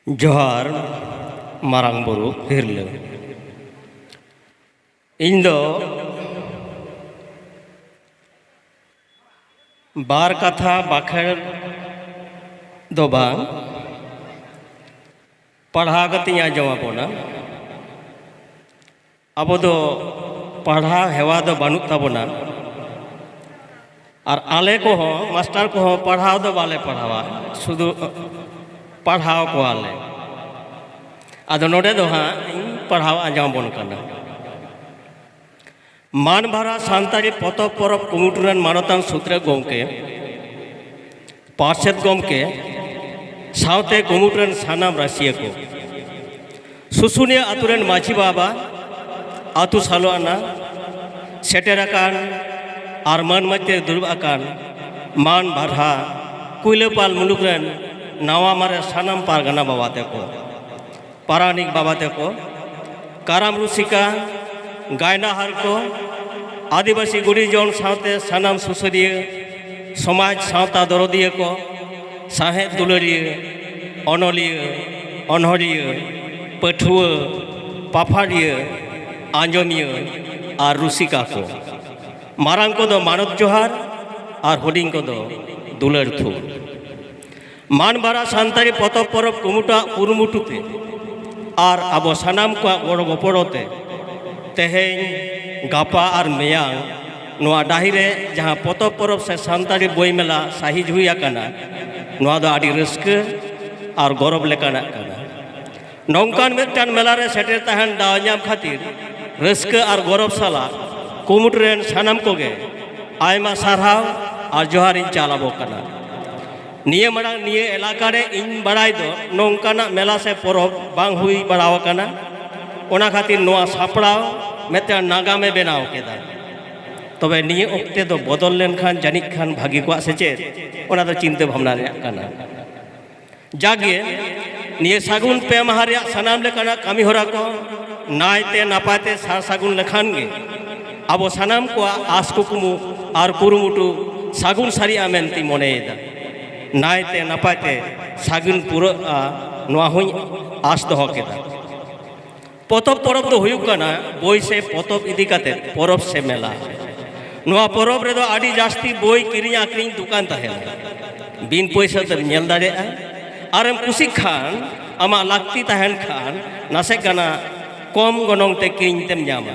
ᱡᱚᱦᱟᱨ ᱢᱟᱨᱟᱝ ᱵᱩᱨᱩ ᱦᱤᱨᱞᱟᱹ᱾ ᱤᱧ ᱫᱚ ᱵᱟᱨ ᱠᱟᱛᱷᱟ ᱵᱟᱠᱷᱮᱲ ᱫᱚ ᱵᱟᱝ, ᱯᱟᱲᱦᱟᱣ ᱠᱟᱛᱮᱧ ᱟᱸᱡᱚᱢ ᱟᱵᱚᱱᱟ᱾ ᱟᱵᱚ ᱫᱚ ᱯᱟᱲᱦᱟᱣ ᱦᱮᱣᱟ ᱫᱚ ᱵᱟᱹᱱᱩᱜ ᱛᱟᱵᱚᱱᱟ᱾ ᱟᱨ ᱟᱞᱮ ᱠᱚᱦᱚᱸ, ᱢᱟᱥᱴᱟᱨ ᱠᱚᱦᱚᱸ ᱯᱟᱲᱦᱟᱣ ᱫᱚ ᱵᱟᱞᱮ ᱯᱟᱲᱦᱟᱣᱟ, ᱥᱩᱫᱷᱩ ᱯᱟᱲᱦᱟᱣ ᱠᱚᱣᱟᱞᱮ᱾ ᱟᱫᱚ ᱱᱚᱰᱮ ᱫᱚ ᱦᱟᱸᱜ ᱤᱧ ᱯᱟᱲᱦᱟᱣ ᱟᱸᱡᱚᱢ ᱟᱵᱚᱱ ᱠᱟᱱᱟ᱾ ᱢᱟᱱ ᱵᱷᱟᱨᱟ ᱥᱟᱱᱛᱟᱲᱤ ᱯᱚᱛᱚᱵ ᱯᱚᱨᱚᱵ ᱠᱩᱢᱩᱴ ᱨᱮᱱ ᱢᱟᱱᱚᱛᱟᱱ ᱥᱩᱛᱨᱮᱛ ᱜᱚᱢᱠᱮ, ᱯᱟᱨᱥᱮᱛ ᱜᱚᱢᱠᱮ, ᱥᱟᱶᱛᱮ ᱠᱩᱢᱩᱴ ᱨᱮᱱ ᱥᱟᱱᱟᱢ ᱨᱟᱹᱥᱤᱭᱟᱹ ᱠᱚ, ᱥᱩᱥᱩᱱᱤᱭᱟᱹ ᱟᱹᱛᱩ ᱨᱮᱱ ᱢᱟᱹᱡᱷᱤ ᱵᱟᱵᱟ, ᱟᱹᱛᱩ ᱥᱟᱞᱚ ᱟᱱᱟ, ᱥᱮᱴᱮᱨ ᱟᱠᱟᱱ ᱟᱨ ᱢᱟᱹᱱ ᱢᱟᱹᱡᱽᱛᱮ ᱫᱩᱲᱩᱵ ᱟᱠᱟᱱ ᱢᱟᱱ ᱵᱷᱟᱨᱦᱟ ᱠᱩᱭᱞᱟᱹᱯᱟᱞ ᱢᱩᱞᱩᱠ ᱨᱮᱱ ᱱᱟᱣᱟ ᱢᱟᱨᱮ ᱥᱟᱱᱟᱢ ᱯᱟᱨᱜᱟᱱᱟ ᱵᱟᱵᱟ ᱛᱮᱠᱚ, ᱯᱟᱨᱟᱱᱤᱠ ᱵᱟᱵᱟ ᱛᱟᱠᱚ, ᱠᱟᱨᱟᱢ ᱨᱩᱥᱤᱠᱟ, ᱜᱟᱭᱱᱟᱦᱟᱨ ᱠᱚ, ᱟᱹᱫᱤᱵᱟᱹᱥᱤ ᱜᱩᱱᱤᱡᱚᱱ ᱥᱟᱶᱛᱮ ᱥᱟᱱᱟᱢ ᱥᱩᱥᱟᱹᱨᱤᱭᱟᱹ, ᱥᱚᱢᱟᱡᱽ ᱥᱟᱶᱛᱟ ᱫᱚᱨᱚᱫᱤᱭᱟᱹ ᱠᱚ, ᱥᱟᱶᱦᱮᱫ ᱫᱩᱞᱟᱹᱲᱤᱭᱟᱹ, ᱚᱱᱚᱞᱤᱭᱟᱹ, ᱚᱱᱚᱲᱦᱤᱭᱟᱹ, ᱯᱟᱹᱴᱷᱩᱣᱟᱹ, ᱯᱟᱯᱷᱟᱲᱤᱭᱟᱹ, ᱟᱸᱡᱚᱢᱤᱭᱟᱹ ᱟᱨ ᱨᱩᱥᱤᱠᱟ ᱠᱚ᱾ ᱢᱟᱨᱟᱝ ᱠᱚᱫᱚ ᱢᱟᱱᱚᱛ ᱡᱚᱦᱟᱨ ᱟᱨ ᱦᱩᱰᱤᱧ ᱠᱚᱫᱚ ᱫᱩᱞᱟᱹᱲ ᱛᱷᱩᱢ᱾ ᱢᱟᱱᱵᱷᱟᱨᱟ ᱥᱟᱱᱛᱟᱲᱤ ᱯᱚᱛᱚᱵ ᱯᱚᱨᱚᱵᱽ ᱠᱩᱢᱩᱴᱟᱜ ᱠᱩᱨᱩᱢᱩᱴᱩ ᱛᱮ ᱟᱨ ᱟᱵᱚ ᱥᱟᱱᱟᱢ ᱠᱚᱣᱟᱜ ᱜᱚᱲᱚ ᱜᱚᱯᱚᱲᱚ ᱛᱮ ᱛᱮᱦᱮᱧ, ᱜᱟᱯᱟ ᱟᱨ ᱢᱮᱭᱟᱝ ᱱᱚᱣᱟ ᱰᱟᱹᱦᱤ ᱨᱮ ᱡᱟᱦᱟᱸ ᱯᱚᱛᱚᱵ ᱯᱚᱨᱚᱵᱽ ᱥᱮ ᱥᱟᱱᱛᱟᱲᱤ ᱵᱳᱭ ᱢᱮᱞᱟ ᱥᱟᱹᱦᱤ ᱡᱩᱦᱤ ᱟᱠᱟᱱᱟ, ᱱᱚᱣᱟ ᱫᱚ ᱟᱹᱰᱤ ᱨᱟᱹᱥᱠᱟᱹ ᱟᱨ ᱜᱚᱨᱚᱵᱽ ᱞᱮᱠᱟᱱᱟᱜ ᱠᱟᱱᱟ᱾ ᱱᱚᱝᱠᱟᱱ ᱢᱤᱫᱴᱟᱝ ᱢᱮᱞᱟ ᱨᱮ ᱥᱮᱴᱮᱨ ᱛᱟᱦᱮᱱ ᱫᱟᱣ ᱧᱟᱢ ᱠᱷᱟᱹᱛᱤᱨ ᱨᱟᱹᱥᱠᱟᱹ ᱟᱨ ᱜᱚᱨᱚᱵᱽ ᱥᱟᱞᱟᱜ ᱠᱩᱢᱩᱴ ᱨᱮᱱ ᱥᱟᱱᱟᱢ ᱠᱚᱜᱮ ᱟᱭᱢᱟ ᱥᱟᱨᱦᱟᱣ ᱟᱨ ᱡᱚᱦᱟᱨ ᱤᱧ ᱪᱟᱞ ᱟᱵᱚ ᱠᱟᱱᱟ᱾ ᱱᱤᱭᱟᱹ ᱢᱟᱲᱟᱝ ᱱᱤᱭᱟᱹ ᱮᱞᱟᱠᱟ ᱨᱮ ᱤᱧ ᱵᱟᱲᱟᱭ ᱫᱚ ᱱᱚᱝᱠᱟᱱᱟᱜ ᱢᱮᱞᱟ ᱥᱮ ᱯᱚᱨᱚᱵᱽ ᱵᱟᱝ ᱦᱩᱭ ᱵᱟᱲᱟ ᱟᱠᱟᱱᱟ᱾ ᱚᱱᱟ ᱠᱷᱟᱹᱛᱤᱨ ᱱᱚᱣᱟ ᱥᱟᱯᱲᱟᱣ ᱢᱤᱫᱴᱟᱝ ᱱᱟᱜᱟᱢᱮ ᱵᱮᱱᱟᱣ ᱠᱮᱫᱟ᱾ ᱛᱚᱵᱮ ᱱᱤᱭᱟᱹ ᱚᱠᱛᱮ ᱫᱚ ᱵᱚᱫᱚᱞ ᱞᱮᱱᱠᱷᱟᱱ ᱡᱟᱹᱱᱤᱡ ᱠᱷᱟᱱ ᱵᱷᱟᱹᱜᱤ ᱠᱚᱜᱼᱟ ᱥᱮ ᱪᱮᱫ, ᱚᱱᱟ ᱫᱚ ᱪᱤᱱᱛᱟᱹ ᱵᱷᱟᱵᱽᱱᱟ ᱨᱮᱭᱟᱜ ᱠᱟᱱᱟ᱾ ᱡᱟᱜᱮ ᱱᱤᱭᱟᱹ ᱥᱟᱹᱜᱩᱱ ᱯᱮ ᱢᱟᱦᱟ ᱨᱮᱭᱟᱜ ᱥᱟᱱᱟᱢ ᱞᱮᱠᱟᱱᱟᱜ ᱠᱟᱹᱢᱤ ᱦᱚᱨᱟ ᱠᱚ ᱱᱟᱭᱛᱮ ᱱᱟᱯᱟᱭ ᱛᱮ ᱥᱟᱨ ᱥᱟᱹᱜᱩᱱ ᱞᱮᱠᱷᱟᱱ ᱜᱮ ᱟᱵᱚ ᱥᱟᱱᱟᱢ ᱠᱚᱣᱟᱜ ᱟᱥ ᱠᱩᱠᱢᱩ ᱟᱨ ᱠᱩᱨᱩᱢᱩᱴᱩ ᱥᱟᱹᱜᱩᱱ ᱥᱟᱹᱨᱤᱜᱼᱟ ᱢᱮᱱᱛᱮᱧ ᱢᱚᱱᱮᱭᱮᱫᱟ᱾ ᱱᱟᱭᱛᱮ ᱱᱟᱯᱟᱭ ᱛᱮ ᱥᱟᱹᱜᱩᱱ ᱯᱩᱨᱟᱹᱜᱼᱟ, ᱱᱚᱣᱟ ᱦᱚᱸᱧ ᱟᱥ ᱫᱚᱦᱚ ᱠᱮᱫᱟ᱾ ᱯᱚᱛᱚᱵ ᱯᱚᱨᱚᱵᱽ ᱫᱚ ᱦᱩᱭᱩᱜ ᱠᱟᱱᱟ ᱵᱳᱭ ᱥᱮ ᱯᱚᱛᱚᱵ ᱤᱫᱤ ᱠᱟᱛᱮ ᱯᱚᱨᱚᱵᱽ ᱥᱮ ᱢᱮᱞᱟ᱾ ᱱᱚᱣᱟ ᱯᱚᱨᱚᱵᱽ ᱨᱮᱫᱚ ᱟᱹᱰᱤ ᱡᱟᱹᱥᱛᱤ ᱵᱳᱭ ᱠᱤᱨᱤᱧ ᱟᱠᱷᱨᱤᱧ ᱫᱚᱠᱟᱱ ᱛᱟᱦᱮᱱᱟ᱾ ᱵᱤᱱ ᱯᱚᱭᱥᱟ ᱛᱮᱢ ᱧᱮᱞ ᱫᱟᱲᱮᱭᱟᱜᱼᱟ᱾ ᱟᱨᱮᱢ ᱠᱩᱥᱤᱜ ᱠᱷᱟᱱ, ᱟᱢᱟᱜ ᱞᱟᱹᱠᱛᱤ ᱛᱟᱦᱮᱱ ᱠᱷᱟᱱ, ᱱᱟᱥᱮ ᱜᱟᱱ ᱠᱚᱢ ᱜᱚᱱᱚᱝ ᱛᱮ ᱠᱤᱨᱤᱧ ᱛᱮᱢ ᱧᱟᱢᱟ᱾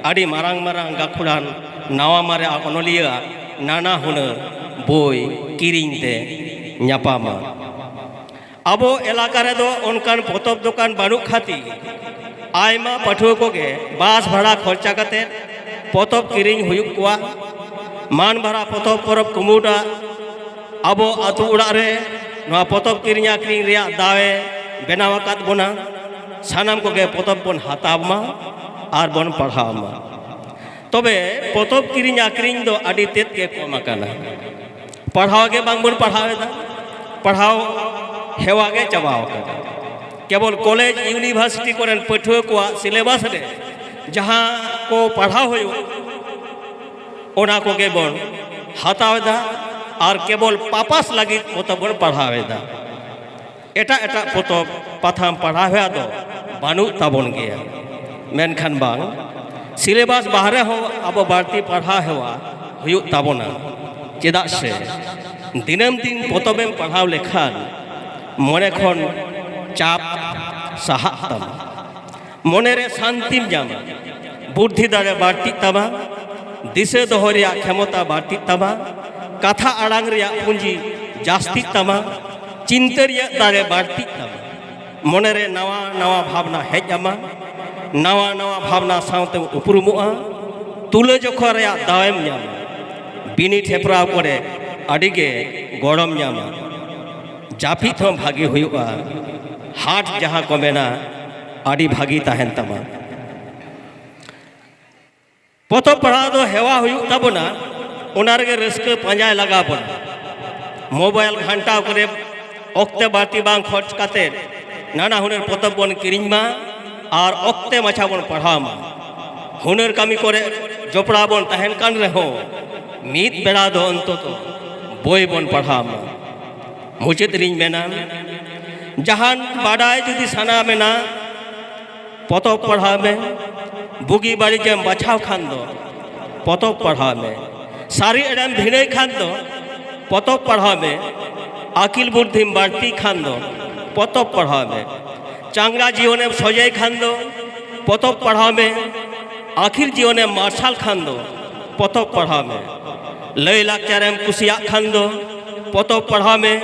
ᱟᱹᱰᱤ ᱢᱟᱨᱟᱝ ᱢᱟᱨᱟᱝ ᱜᱟᱹᱠᱷᱩᱲᱟᱱ ᱱᱟᱣᱟ ᱢᱟᱨᱮ ᱚᱱᱚᱞᱤᱭᱟᱹᱣᱟᱜ ᱱᱟᱱᱟ ᱦᱩᱱᱟᱹᱨ ᱵᱳᱭ ᱠᱤᱨᱤᱧ ᱛᱮ ᱧᱟᱯᱟᱢᱟ᱾ ᱟᱵᱚ ᱮᱞᱟᱠᱟ ᱨᱮᱫᱚ ᱚᱱᱠᱟᱱ ᱯᱚᱛᱚᱵ ᱫᱚᱠᱟᱱ ᱵᱟᱹᱱᱩᱜ ᱠᱷᱟᱹᱛᱤᱨ ᱟᱭᱢᱟ ᱯᱟᱹᱴᱷᱩᱣᱟᱹ ᱠᱚᱜᱮ ᱵᱟᱥ ᱵᱷᱟᱲᱟ ᱠᱷᱚᱨᱪᱟ ᱠᱟᱛᱮ ᱯᱚᱛᱚᱵ ᱠᱤᱨᱤᱧ ᱦᱩᱭᱩᱜ ᱠᱚᱣᱟ᱾ ᱢᱟᱱ ᱵᱷᱟᱨᱟ ᱯᱚᱛᱚᱵ ᱯᱚᱨᱚᱵᱽ ᱠᱩᱢᱩᱴᱟ ᱟᱵᱚ ᱟᱹᱛᱩ ᱚᱲᱟᱜ ᱨᱮ ᱱᱚᱣᱟ ᱯᱚᱛᱚᱵ ᱠᱤᱨᱤᱧ ᱟᱠᱷᱨᱤᱧ ᱨᱮᱭᱟᱜ ᱫᱟᱣᱮ ᱵᱮᱱᱟᱣ ᱟᱠᱟᱫ ᱵᱚᱱᱟ᱾ ᱥᱟᱱᱟᱢ ᱠᱚᱜᱮ ᱯᱚᱛᱚᱵ ᱵᱚᱱ ᱦᱟᱛᱟᱣ ᱢᱟ ᱟᱨ ᱵᱚᱱ ᱯᱟᱲᱦᱟᱣ ᱢᱟ᱾ ᱛᱚᱵᱮ ᱯᱚᱛᱚᱵ ᱠᱤᱨᱤᱧ ᱟᱠᱷᱨᱤᱧ ᱫᱚ ᱟᱹᱰᱤ ᱛᱮᱫ ᱜᱮ ᱠᱚᱢ ᱟᱠᱟᱱᱟ᱾ ᱯᱟᱲᱦᱟᱣ ᱜᱮ ᱵᱟᱝᱵᱚᱱ ᱯᱟᱲᱦᱟᱣ ᱮᱫᱟ, ᱯᱟᱲᱦᱟᱣ ᱦᱮᱣᱟ ᱜᱮ ᱪᱟᱵᱟᱣ ᱟᱠᱟᱱᱟ᱾ ᱠᱮᱵᱚᱞ ᱠᱚᱞᱮᱡᱽ ᱤᱭᱩᱱᱤᱵᱷᱟᱨᱥᱤᱴᱤ ᱠᱚᱨᱮᱱ ᱯᱟᱹᱴᱷᱩᱣᱟᱹ ᱠᱚᱣᱟᱜ ᱥᱤᱞᱮᱵᱟᱥ ᱨᱮ ᱡᱟᱦᱟᱸ ᱠᱚ ᱯᱟᱲᱦᱟᱣ ᱦᱩᱭᱩᱜ, ᱚᱱᱟ ᱠᱚᱜᱮ ᱵᱚᱱ ᱦᱟᱛᱟᱣ ᱮᱫᱟ᱾ ᱟᱨ ᱠᱮᱵᱚᱞ ᱯᱟᱯᱟᱥ ᱞᱟᱹᱜᱤᱫ ᱯᱚᱛᱚᱵ ᱵᱚᱱ ᱯᱟᱲᱦᱟᱣ ᱮᱫᱟ᱾ ᱮᱴᱟᱜ ᱮᱴᱟᱜ ᱯᱚᱛᱚᱵ ᱯᱟᱛᱷᱟᱢ ᱯᱟᱲᱦᱟᱣ ᱦᱮᱣᱟ ᱫᱚ ᱵᱟᱹᱱᱩᱜ ᱛᱟᱵᱚᱱ ᱜᱮᱭᱟ᱾ ᱢᱮᱱᱠᱷᱟᱱ ᱵᱟᱝ, ᱥᱤᱞᱮᱵᱟᱥ ᱵᱟᱦᱨᱮ ᱦᱚᱸ ᱟᱵᱚ ᱵᱟᱹᱲᱛᱤ ᱯᱟᱲᱦᱟᱣ ᱦᱮᱣᱟ ᱦᱩᱭᱩᱜ ᱛᱟᱵᱚᱱᱟ᱾ ᱪᱮᱫᱟᱜ ᱥᱮ ᱫᱤᱱᱟᱹᱢ ᱫᱤᱱ ᱯᱚᱛᱚᱵᱮᱢ ᱯᱟᱲᱦᱟᱣ ᱞᱮᱠᱷᱟᱱ ᱢᱚᱱᱮ ᱠᱷᱚᱱ ᱪᱟᱯ ᱥᱟᱦᱟᱜ ᱛᱟᱢᱟ, ᱢᱚᱱᱮᱨᱮ ᱥᱟᱱᱛᱤᱢ ᱧᱟᱢᱟ, ᱵᱩᱫᱽᱫᱷᱤ ᱫᱟᱲᱮ ᱵᱟᱹᱲᱛᱤᱜ ᱛᱟᱢᱟ, ᱫᱤᱥᱟᱹ ᱫᱚᱦᱚ ᱨᱮᱭᱟᱜ ᱠᱷᱮᱢᱚᱛᱟ ᱵᱟᱹᱲᱛᱤᱜ ᱛᱟᱢᱟ, ᱠᱟᱛᱷᱟ ᱟᱲᱟᱝ ᱨᱮᱭᱟᱜ ᱯᱩᱸᱡᱤ ᱡᱟᱹᱥᱛᱤᱜ ᱛᱟᱢᱟ, ᱪᱤᱱᱛᱟᱹ ᱨᱮᱭᱟᱜ ᱫᱟᱲᱮ ᱵᱟᱹᱲᱛᱤᱜ ᱛᱟᱢᱟ, ᱢᱚᱱᱮᱨᱮ ᱱᱟᱣᱟ ᱱᱟᱣᱟ ᱵᱷᱟᱵᱽᱱᱟ ᱦᱮᱡ ᱟᱢᱟ, ᱱᱟᱣᱟ ᱱᱟᱣᱟ ᱵᱷᱟᱵᱽᱱᱟ ᱥᱟᱶᱛᱮᱢ ᱩᱯᱨᱩᱢᱚᱜᱼᱟ, ᱛᱩᱞᱟᱹᱡᱚᱠᱷᱟ ᱨᱮᱭᱟᱜ ᱫᱟᱣᱮᱢ ᱧᱟᱢᱟ, ᱵᱤᱱᱤᱰ ᱦᱮᱯᱨᱟᱣ ᱠᱚᱨᱮ ᱟᱹᱰᱤᱜᱮ ᱜᱚᱲᱚᱢ ᱧᱟᱢᱟ, ᱡᱟᱹᱯᱤᱫ ᱦᱚᱸ ᱵᱷᱟᱜᱮ ᱦᱩᱭᱩᱜᱼᱟ, ᱦᱟᱨᱴ ᱡᱟᱦᱟᱸ ᱠᱚ ᱢᱮᱱᱟ ᱟᱹᱰᱤ ᱵᱷᱟᱹᱜᱤ ᱛᱟᱦᱮᱱ ᱛᱟᱢᱟ᱾ ᱯᱚᱛᱚᱵ ᱯᱟᱲᱦᱟᱣ ᱫᱚ ᱦᱮᱣᱟ ᱦᱩᱭᱩᱜ ᱛᱟᱵᱚᱱᱟ, ᱚᱱᱟ ᱨᱮᱜᱮ ᱨᱟᱹᱥᱠᱟᱹ ᱯᱟᱸᱡᱟᱭ ᱞᱟᱜᱟᱣ ᱵᱚᱱᱟ᱾ ᱢᱳᱵᱟᱭᱤᱞ ᱜᱷᱟᱱᱴᱟᱣ ᱠᱚᱨᱮ ᱚᱠᱛᱮ ᱵᱟᱹᱲᱛᱤ ᱵᱟᱝ ᱠᱷᱚᱨᱪ ᱠᱟᱛᱮ ᱱᱟᱱᱟ ᱦᱩᱱᱟᱹᱨ ᱯᱚᱛᱚᱵ ᱵᱚᱱ ᱠᱤᱨᱤᱧ ᱢᱟ ᱟᱨ ᱚᱠᱛᱮ ᱢᱟᱪᱷᱟ ᱵᱚᱱ ᱯᱟᱲᱦᱟᱣ ᱢᱟ᱾ ᱦᱩᱱᱟᱹᱨ ᱠᱟᱹᱢᱤ ᱠᱚᱨᱮ ᱡᱚᱯᱲᱟᱣ ᱵᱚᱱ ᱛᱟᱦᱮᱱ ᱠᱟᱱ ᱨᱮᱦᱚᱸ ᱢᱤᱫ ᱵᱮᱲᱟ ᱫᱚ ᱚᱱᱛᱚᱛᱚ ᱵᱳᱭ ᱵᱚᱱ ᱯᱟᱲᱦᱟᱣ ᱢᱟ᱾ ᱢᱩᱪᱟᱹᱫ ᱨᱤᱧ ᱢᱮᱱᱟ, ᱡᱟᱦᱟᱱ ᱵᱟᱰᱟᱭ ᱡᱩᱫᱤ ᱥᱟᱱᱟ ᱢᱮᱱᱟ, ᱯᱚᱛᱚᱵ ᱯᱟᱲᱦᱟᱣ ᱢᱮ᱾ ᱵᱩᱜᱤ ᱵᱟᱹᱲᱤᱡ ᱮᱢ ᱵᱟᱪᱷᱟᱣ ᱠᱷᱟᱱ ᱫᱚ ᱯᱚᱛᱚᱵ ᱯᱟᱲᱦᱟᱣ ᱢᱮ᱾ ᱥᱟᱹᱨᱤ ᱮᱲᱮᱢ ᱵᱷᱤᱱᱟᱹᱭ ᱠᱷᱟᱱ ᱫᱚ ᱯᱚᱛᱚᱵ ᱯᱟᱲᱦᱟᱣ ᱢᱮ᱾ ᱟᱹᱠᱤᱞ ᱵᱩᱫᱽᱫᱷᱤᱢ ᱵᱟᱹᱲᱛᱤ ᱠᱷᱟᱱ ᱫᱚ ᱯᱚᱛᱚᱵ ᱯᱟᱲᱦᱟᱣ ᱢᱮ᱾ ᱪᱟᱸᱜᱟ ᱡᱤᱭᱚᱱᱮᱢ ᱥᱚᱡᱟᱭ ᱠᱷᱟᱱ ᱫᱚ ᱯᱚᱛᱚᱵ ᱯᱟᱲᱦᱟᱣ ᱢᱮ᱾ ᱟᱹᱠᱷᱤᱨ ᱡᱤᱭᱚᱱᱮᱢ ᱢᱟᱨᱥᱟᱞ ᱠᱷᱟᱱ ᱫᱚ ᱯᱚᱛᱚᱵ ᱯᱟᱲᱦᱟᱣ ᱢᱮ᱾ ᱞᱟᱹᱭ ᱞᱟᱠᱪᱟᱨᱮᱢ ᱠᱩᱥᱤᱭᱟᱜ ᱠᱷᱟᱱ ᱫᱚ ᱯᱚᱛᱚᱵ ᱯᱟᱲᱦᱟᱣ ᱢᱮ᱾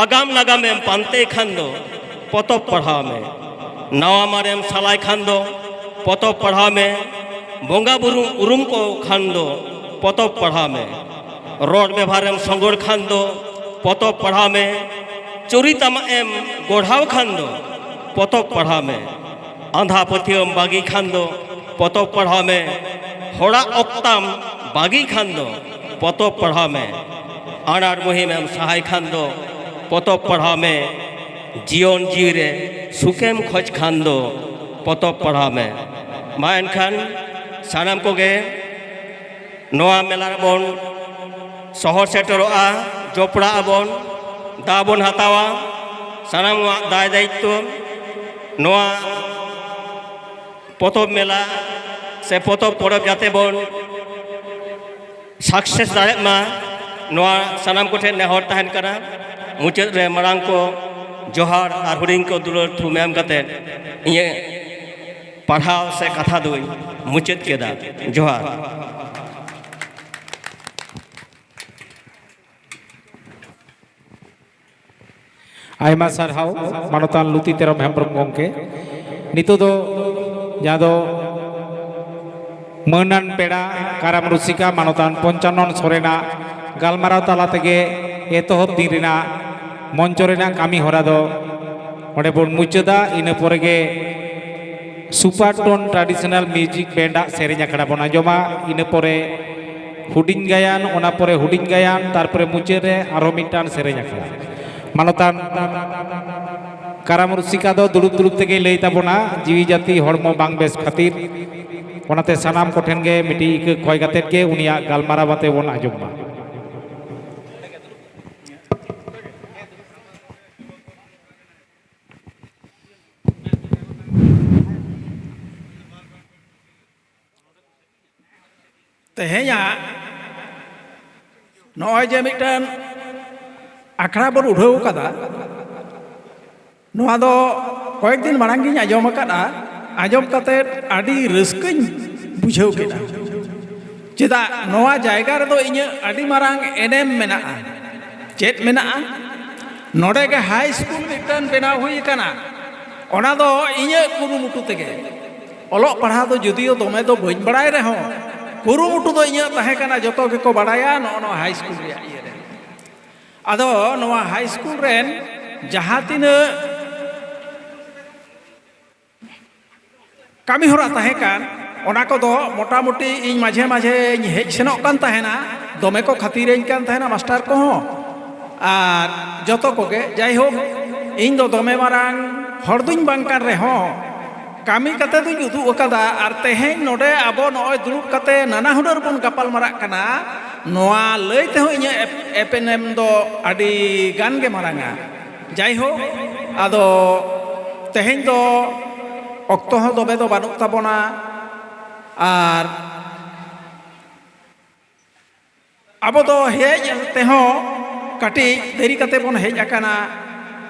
ᱟᱜᱟᱢ ᱱᱟᱜᱟᱢᱮᱢ ᱯᱟᱱᱛᱮ ᱠᱷᱟᱱ ᱫᱚ ᱯᱚᱛᱚᱵ ᱯᱟᱲᱦᱟᱣ ᱢᱮ᱾ ᱱᱟᱣᱟ ᱢᱟᱨᱮᱢ ᱥᱟᱞᱟᱭ ᱠᱷᱟᱱ ᱫᱚ ᱯᱚᱛᱚᱵ ᱯᱟᱲᱦᱟᱣ ᱢᱮ᱾ ᱵᱚᱸᱜᱟ ᱵᱩᱨᱩ ᱩᱨᱩᱢ ᱠᱚ ᱠᱷᱟᱱ ᱫᱚ ᱯᱚᱛᱚᱵ ᱯᱟᱲᱦᱟᱣ ᱢᱮ᱾ ᱨᱚᱲ ᱵᱮᱵᱷᱟᱨᱮᱢ ᱥᱚᱸᱜᱚᱲ ᱠᱷᱟᱱ ᱫᱚ ᱯᱚᱛᱚᱵ ᱯᱟᱲᱦᱟᱣ ᱢᱮ᱾ ᱪᱩᱨᱤᱛ ᱟᱢᱟᱜ ᱮᱢ ᱜᱚᱲᱦᱟᱣ ᱠᱷᱟᱱ ᱫᱚ ᱯᱚᱛᱚᱵ ᱯᱟᱲᱦᱟᱣ ᱢᱮ᱾ ᱟᱸᱫᱷᱟ ᱯᱟᱹᱛᱭᱟᱹᱣᱮᱢ ᱵᱟᱹᱜᱤ ᱠᱷᱟᱱ ᱫᱚ ᱯᱚᱛᱚᱵ ᱯᱟᱲᱦᱟᱣ ᱢᱮ᱾ ᱦᱚᱲᱟᱜ ᱚᱠᱛᱟᱢ ᱵᱟᱹᱜᱤ ᱠᱷᱟᱱ ᱫᱚ ᱯᱚᱛᱚᱵ ᱯᱟᱲᱦᱟᱣ ᱢᱮ᱾ ᱟᱱᱟᱴ ᱢᱩᱦᱤᱢᱮᱢ ᱥᱟᱦᱟᱭ ᱠᱷᱟᱱ ᱫᱚ ᱯᱚᱛᱚᱵ ᱯᱟᱲᱦᱟᱣ ᱢᱮ᱾ ᱡᱤᱭᱚᱱ ᱡᱤᱣᱤ ᱨᱮ ᱥᱩᱠᱮᱢ ᱠᱷᱚᱡᱽ ᱠᱷᱟᱱ ᱫᱚ ᱯᱚᱛᱚᱵ ᱯᱟᱲᱦᱟᱣ ᱢᱮ᱾ ᱢᱟ ᱮᱱᱠᱷᱟᱱ ᱥᱟᱱᱟᱢ ᱠᱚᱜᱮ ᱱᱚᱣᱟ ᱢᱮᱞᱟ ᱨᱮᱵᱚᱱ ᱥᱚᱦᱚᱨ ᱥᱮᱴᱮᱨᱚᱜᱼᱟ, ᱡᱚᱯᱲᱟᱜ ᱟᱵᱚᱱ, ᱫᱟᱣ ᱵᱚᱱ ᱦᱟᱛᱟᱣᱟ᱾ ᱥᱟᱱᱟᱢ ᱠᱚᱣᱟᱜ ᱫᱟᱭ ᱫᱟᱭᱤᱛᱛᱚ ᱱᱚᱣᱟ ᱯᱚᱛᱚᱵ ᱢᱮᱞᱟ ᱥᱮ ᱯᱚᱛᱚᱵ ᱯᱚᱨᱚᱵᱽ ᱡᱟᱛᱮ ᱵᱚᱱ ᱥᱟᱠᱥᱮᱥ ᱫᱟᱲᱮᱜ ᱢᱟ, ᱱᱚᱣᱟ ᱥᱟᱱᱟᱢ ᱠᱚᱴᱷᱮᱱ ᱱᱮᱦᱚᱨ ᱛᱟᱦᱮᱱ ᱠᱟᱱᱟ᱾ ᱢᱩᱪᱟᱹᱫ ᱨᱮ ᱢᱟᱲᱟᱝ ᱠᱚ ᱡᱚᱦᱟᱨ ᱟᱨ ᱦᱩᱰᱤᱧ ᱠᱚ ᱫᱩᱞᱟᱹᱲ ᱛᱷᱩᱢ ᱮᱢ ᱠᱟᱛᱮ ᱤᱧᱟᱹᱜ ᱯᱟᱲᱦᱟᱣ ᱥᱮ ᱠᱟᱛᱷᱟ ᱫᱚᱧ ᱢᱩᱪᱟᱹᱫ ᱠᱮᱫᱟ᱾ ᱡᱚᱦᱟᱨ᱾ ᱟᱭᱢᱟ ᱥᱟᱨᱦᱟᱣ ᱢᱟᱱᱚᱛᱟᱱ ᱞᱩᱛᱤ ᱛᱮᱨᱚᱢ ᱦᱮᱢᱵᱨᱚᱢ ᱜᱚᱢᱠᱮ᱾ ᱱᱤᱛᱚᱜ ᱫᱚ ᱡᱟᱦᱟᱸ ᱫᱚ ᱢᱟᱹᱱᱟᱱ ᱯᱮᱲᱟ ᱠᱟᱨᱟᱢ ᱨᱩᱥᱤᱠᱟ ᱢᱟᱱᱚᱛᱟᱱ ᱯᱚᱧᱪᱟᱱᱚᱱ ᱥᱚᱨᱮᱱᱟᱜ ᱜᱟᱞᱢᱟᱨᱟᱣ ᱛᱟᱞᱟ ᱛᱮᱜᱮ ᱮᱛᱚᱦᱚᱵ ᱫᱤᱱ ᱨᱮᱱᱟᱜ ᱢᱚᱧᱪᱚ ᱨᱮᱱᱟᱜ ᱠᱟᱹᱢᱤ ᱦᱚᱨᱟ ᱫᱚ ᱚᱸᱰᱮ ᱵᱚᱱ ᱢᱩᱪᱟᱹᱫᱟ᱾ ᱤᱱᱟᱹ ᱯᱚᱨᱮ ᱜᱮ super tone traditional music band ᱟᱜ ᱥᱮᱨᱮᱧ ᱟᱠᱷᱲᱟ ᱵᱚᱱ ᱟᱸᱡᱚᱢᱟ᱾ ᱤᱱᱟᱹ ᱯᱚᱨᱮ ᱦᱩᱰᱤᱧ ᱜᱟᱭᱟᱱ, ᱚᱱᱟ ᱯᱚᱨᱮ ᱦᱩᱰᱤᱧ ᱜᱟᱭᱟᱱ, ᱛᱟᱨᱯᱚᱨᱮ ᱢᱩᱪᱟᱹᱫ ᱨᱮ ᱟᱨᱦᱚᱸ ᱢᱤᱫᱴᱟᱝ ᱥᱮᱨᱮᱧ ᱟᱠᱷᱲᱟ᱾ ᱢᱟᱱᱚᱛᱟᱱ ᱠᱟᱨᱟᱢ ᱨᱩᱥᱤᱠᱟ ᱫᱚ ᱫᱩᱲᱩᱵ ᱫᱩᱲᱩᱵ ᱛᱮᱜᱮᱭ ᱞᱟᱹᱭ ᱛᱟᱵᱚᱱᱟ, ᱡᱤᱣᱤ ᱡᱟᱹᱛᱤ ᱦᱚᱲᱢᱚ ᱵᱟᱝ ᱵᱮᱥ ᱠᱷᱟᱹᱛᱤᱨ᱾ ᱚᱱᱟᱛᱮ ᱥᱟᱱᱟᱢ ᱠᱚᱴᱷᱮᱱ ᱜᱮ ᱢᱤᱫᱴᱤᱡ ᱤᱠᱟᱹ ᱠᱷᱚᱭ ᱠᱟᱛᱮᱫ ᱜᱮ ᱩᱱᱤᱭᱟᱜ ᱜᱟᱞᱢᱟᱨᱟᱣ ᱟᱛᱮ ᱵᱚᱱ ᱟᱸᱡᱚᱢ ᱢᱟ᱾ ᱛᱮᱦᱮᱧᱟᱜ ᱱᱚᱜᱼᱚᱭ ᱡᱮ ᱢᱤᱫᱴᱟᱝ ᱟᱠᱷᱲᱟ ᱵᱚᱱ ᱩᱰᱷᱟᱹᱣ ᱠᱟᱫᱟ, ᱱᱚᱣᱟ ᱫᱚ ᱠᱚᱭᱮᱠ ᱫᱤᱱ ᱢᱟᱲᱟᱝ ᱜᱤᱧ ᱟᱸᱡᱚᱢ ᱟᱠᱟᱫᱼᱟ᱾ ᱟᱸᱡᱚᱢ ᱠᱟᱛᱮᱫ ᱟᱹᱰᱤ ᱨᱟᱹᱥᱠᱟᱹᱧ ᱵᱩᱡᱷᱟᱹᱣ ᱠᱮᱫᱟ᱾ ᱪᱮᱫᱟᱜ ᱱᱚᱣᱟ ᱡᱟᱭᱜᱟ ᱨᱮᱫᱚ ᱤᱧᱟᱹᱜ ᱟᱹᱰᱤ ᱢᱟᱨᱟᱝ ᱮᱱᱮᱢ ᱢᱮᱱᱟᱜᱼᱟ᱾ ᱪᱮᱫ ᱢᱮᱱᱟᱜᱼᱟ? ᱱᱚᱰᱮ ᱜᱮ ᱦᱟᱭ ᱥᱠᱩᱞ ᱢᱤᱫᱴᱟᱝ ᱵᱮᱱᱟᱣ ᱦᱩᱭ ᱟᱠᱟᱱᱟ, ᱚᱱᱟ ᱫᱚ ᱤᱧᱟᱹᱜ ᱠᱩᱨᱩᱢᱩᱴᱩ ᱛᱮᱜᱮ᱾ ᱚᱞᱚᱜ ᱯᱟᱲᱦᱟᱣ ᱫᱚ ᱡᱩᱫᱤᱭᱳ ᱫᱚᱢᱮ ᱫᱚ ᱵᱟᱹᱧ ᱵᱟᱲᱟᱭ ᱨᱮᱦᱚᱸ, ᱠᱩᱨᱩᱢᱩᱴᱩ ᱫᱚ ᱤᱧᱟᱹᱜ ᱛᱟᱦᱮᱸ ᱠᱟᱱᱟ, ᱡᱚᱛᱚ ᱜᱮᱠᱚ ᱵᱟᱲᱟᱭᱟ ᱱᱚᱜᱼᱚ ᱱᱚᱣᱟ ᱦᱟᱭ ᱥᱠᱩᱞ ᱨᱮᱭᱟᱜ ᱤᱭᱟᱹ ᱨᱮ᱾ ᱟᱫᱚ ᱱᱚᱣᱟ ᱦᱟᱭ ᱥᱠᱩᱞ ᱨᱮᱱ ᱡᱟᱦᱟᱸ ᱛᱤᱱᱟᱹᱜ ᱠᱟᱹᱢᱤ ᱦᱚᱨᱟ ᱛᱟᱦᱮᱸ ᱠᱟᱱ, ᱚᱱᱟ ᱠᱚᱫᱚ ᱢᱚᱴᱟᱢᱩᱴᱤ ᱤᱧ ᱢᱟᱡᱷᱮ ᱢᱟᱡᱷᱮᱧ ᱦᱮᱡ ᱥᱮᱱᱚᱜ ᱠᱟᱱ ᱛᱟᱦᱮᱱᱟ᱾ ᱫᱚᱢᱮ ᱠᱚ ᱠᱷᱟᱹᱛᱤᱨᱟᱹᱧ ᱠᱟᱱ ᱛᱟᱦᱮᱱᱟ ᱢᱟᱥᱴᱟᱨ ᱠᱚᱦᱚᱸ ᱟᱨ ᱡᱚᱛᱚ ᱠᱚᱜᱮ᱾ ᱡᱟᱭᱦᱳᱠ, ᱤᱧ ᱫᱚ ᱫᱚᱢᱮ ᱢᱟᱨᱟᱝ ᱦᱚᱲ ᱫᱩᱧ ᱵᱟᱝ ᱠᱟᱱ ᱨᱮᱦᱚᱸ, ᱠᱟᱹᱢᱤ ᱠᱟᱛᱮ ᱫᱩᱧ ᱩᱫᱩᱜ ᱟᱠᱟᱫᱟ᱾ ᱟᱨ ᱛᱮᱦᱮᱧ ᱱᱚᱰᱮ ᱟᱵᱚ ᱱᱚᱜᱼᱚᱭ ᱫᱩᱲᱩᱵ ᱠᱟᱛᱮ ᱱᱟᱱᱟ ᱦᱩᱱᱟᱹᱨ ᱵᱚᱱ ᱜᱟᱯᱟᱞ ᱢᱟᱨᱟᱜ ᱠᱟᱱᱟ, ᱱᱚᱣᱟ ᱞᱟᱹᱭ ᱛᱮᱦᱚᱸ ᱤᱧᱟᱹᱜ ᱮᱯ-, ᱮᱯᱮᱱᱮᱢ ᱫᱚ ᱟᱹᱰᱤ ᱜᱟᱱ ᱜᱮ ᱢᱟᱨᱟᱝᱟ᱾ ᱡᱟᱭᱦᱳᱠ, ᱟᱫᱚ ᱛᱮᱦᱮᱧ ᱫᱚ ᱚᱠᱛᱚ ᱦᱚᱸ ᱫᱚᱢᱮ ᱫᱚ ᱵᱟᱹᱱᱩᱜ ᱛᱟᱵᱚᱱᱟ᱾ ᱟᱨ ᱟᱵᱚ ᱫᱚ ᱦᱮᱡ ᱛᱮᱦᱚᱸ ᱠᱟᱹᱴᱤᱡ ᱫᱮᱨᱤ ᱠᱟᱛᱮ ᱵᱚᱱ ᱦᱮᱡ ᱟᱠᱟᱱᱟ᱾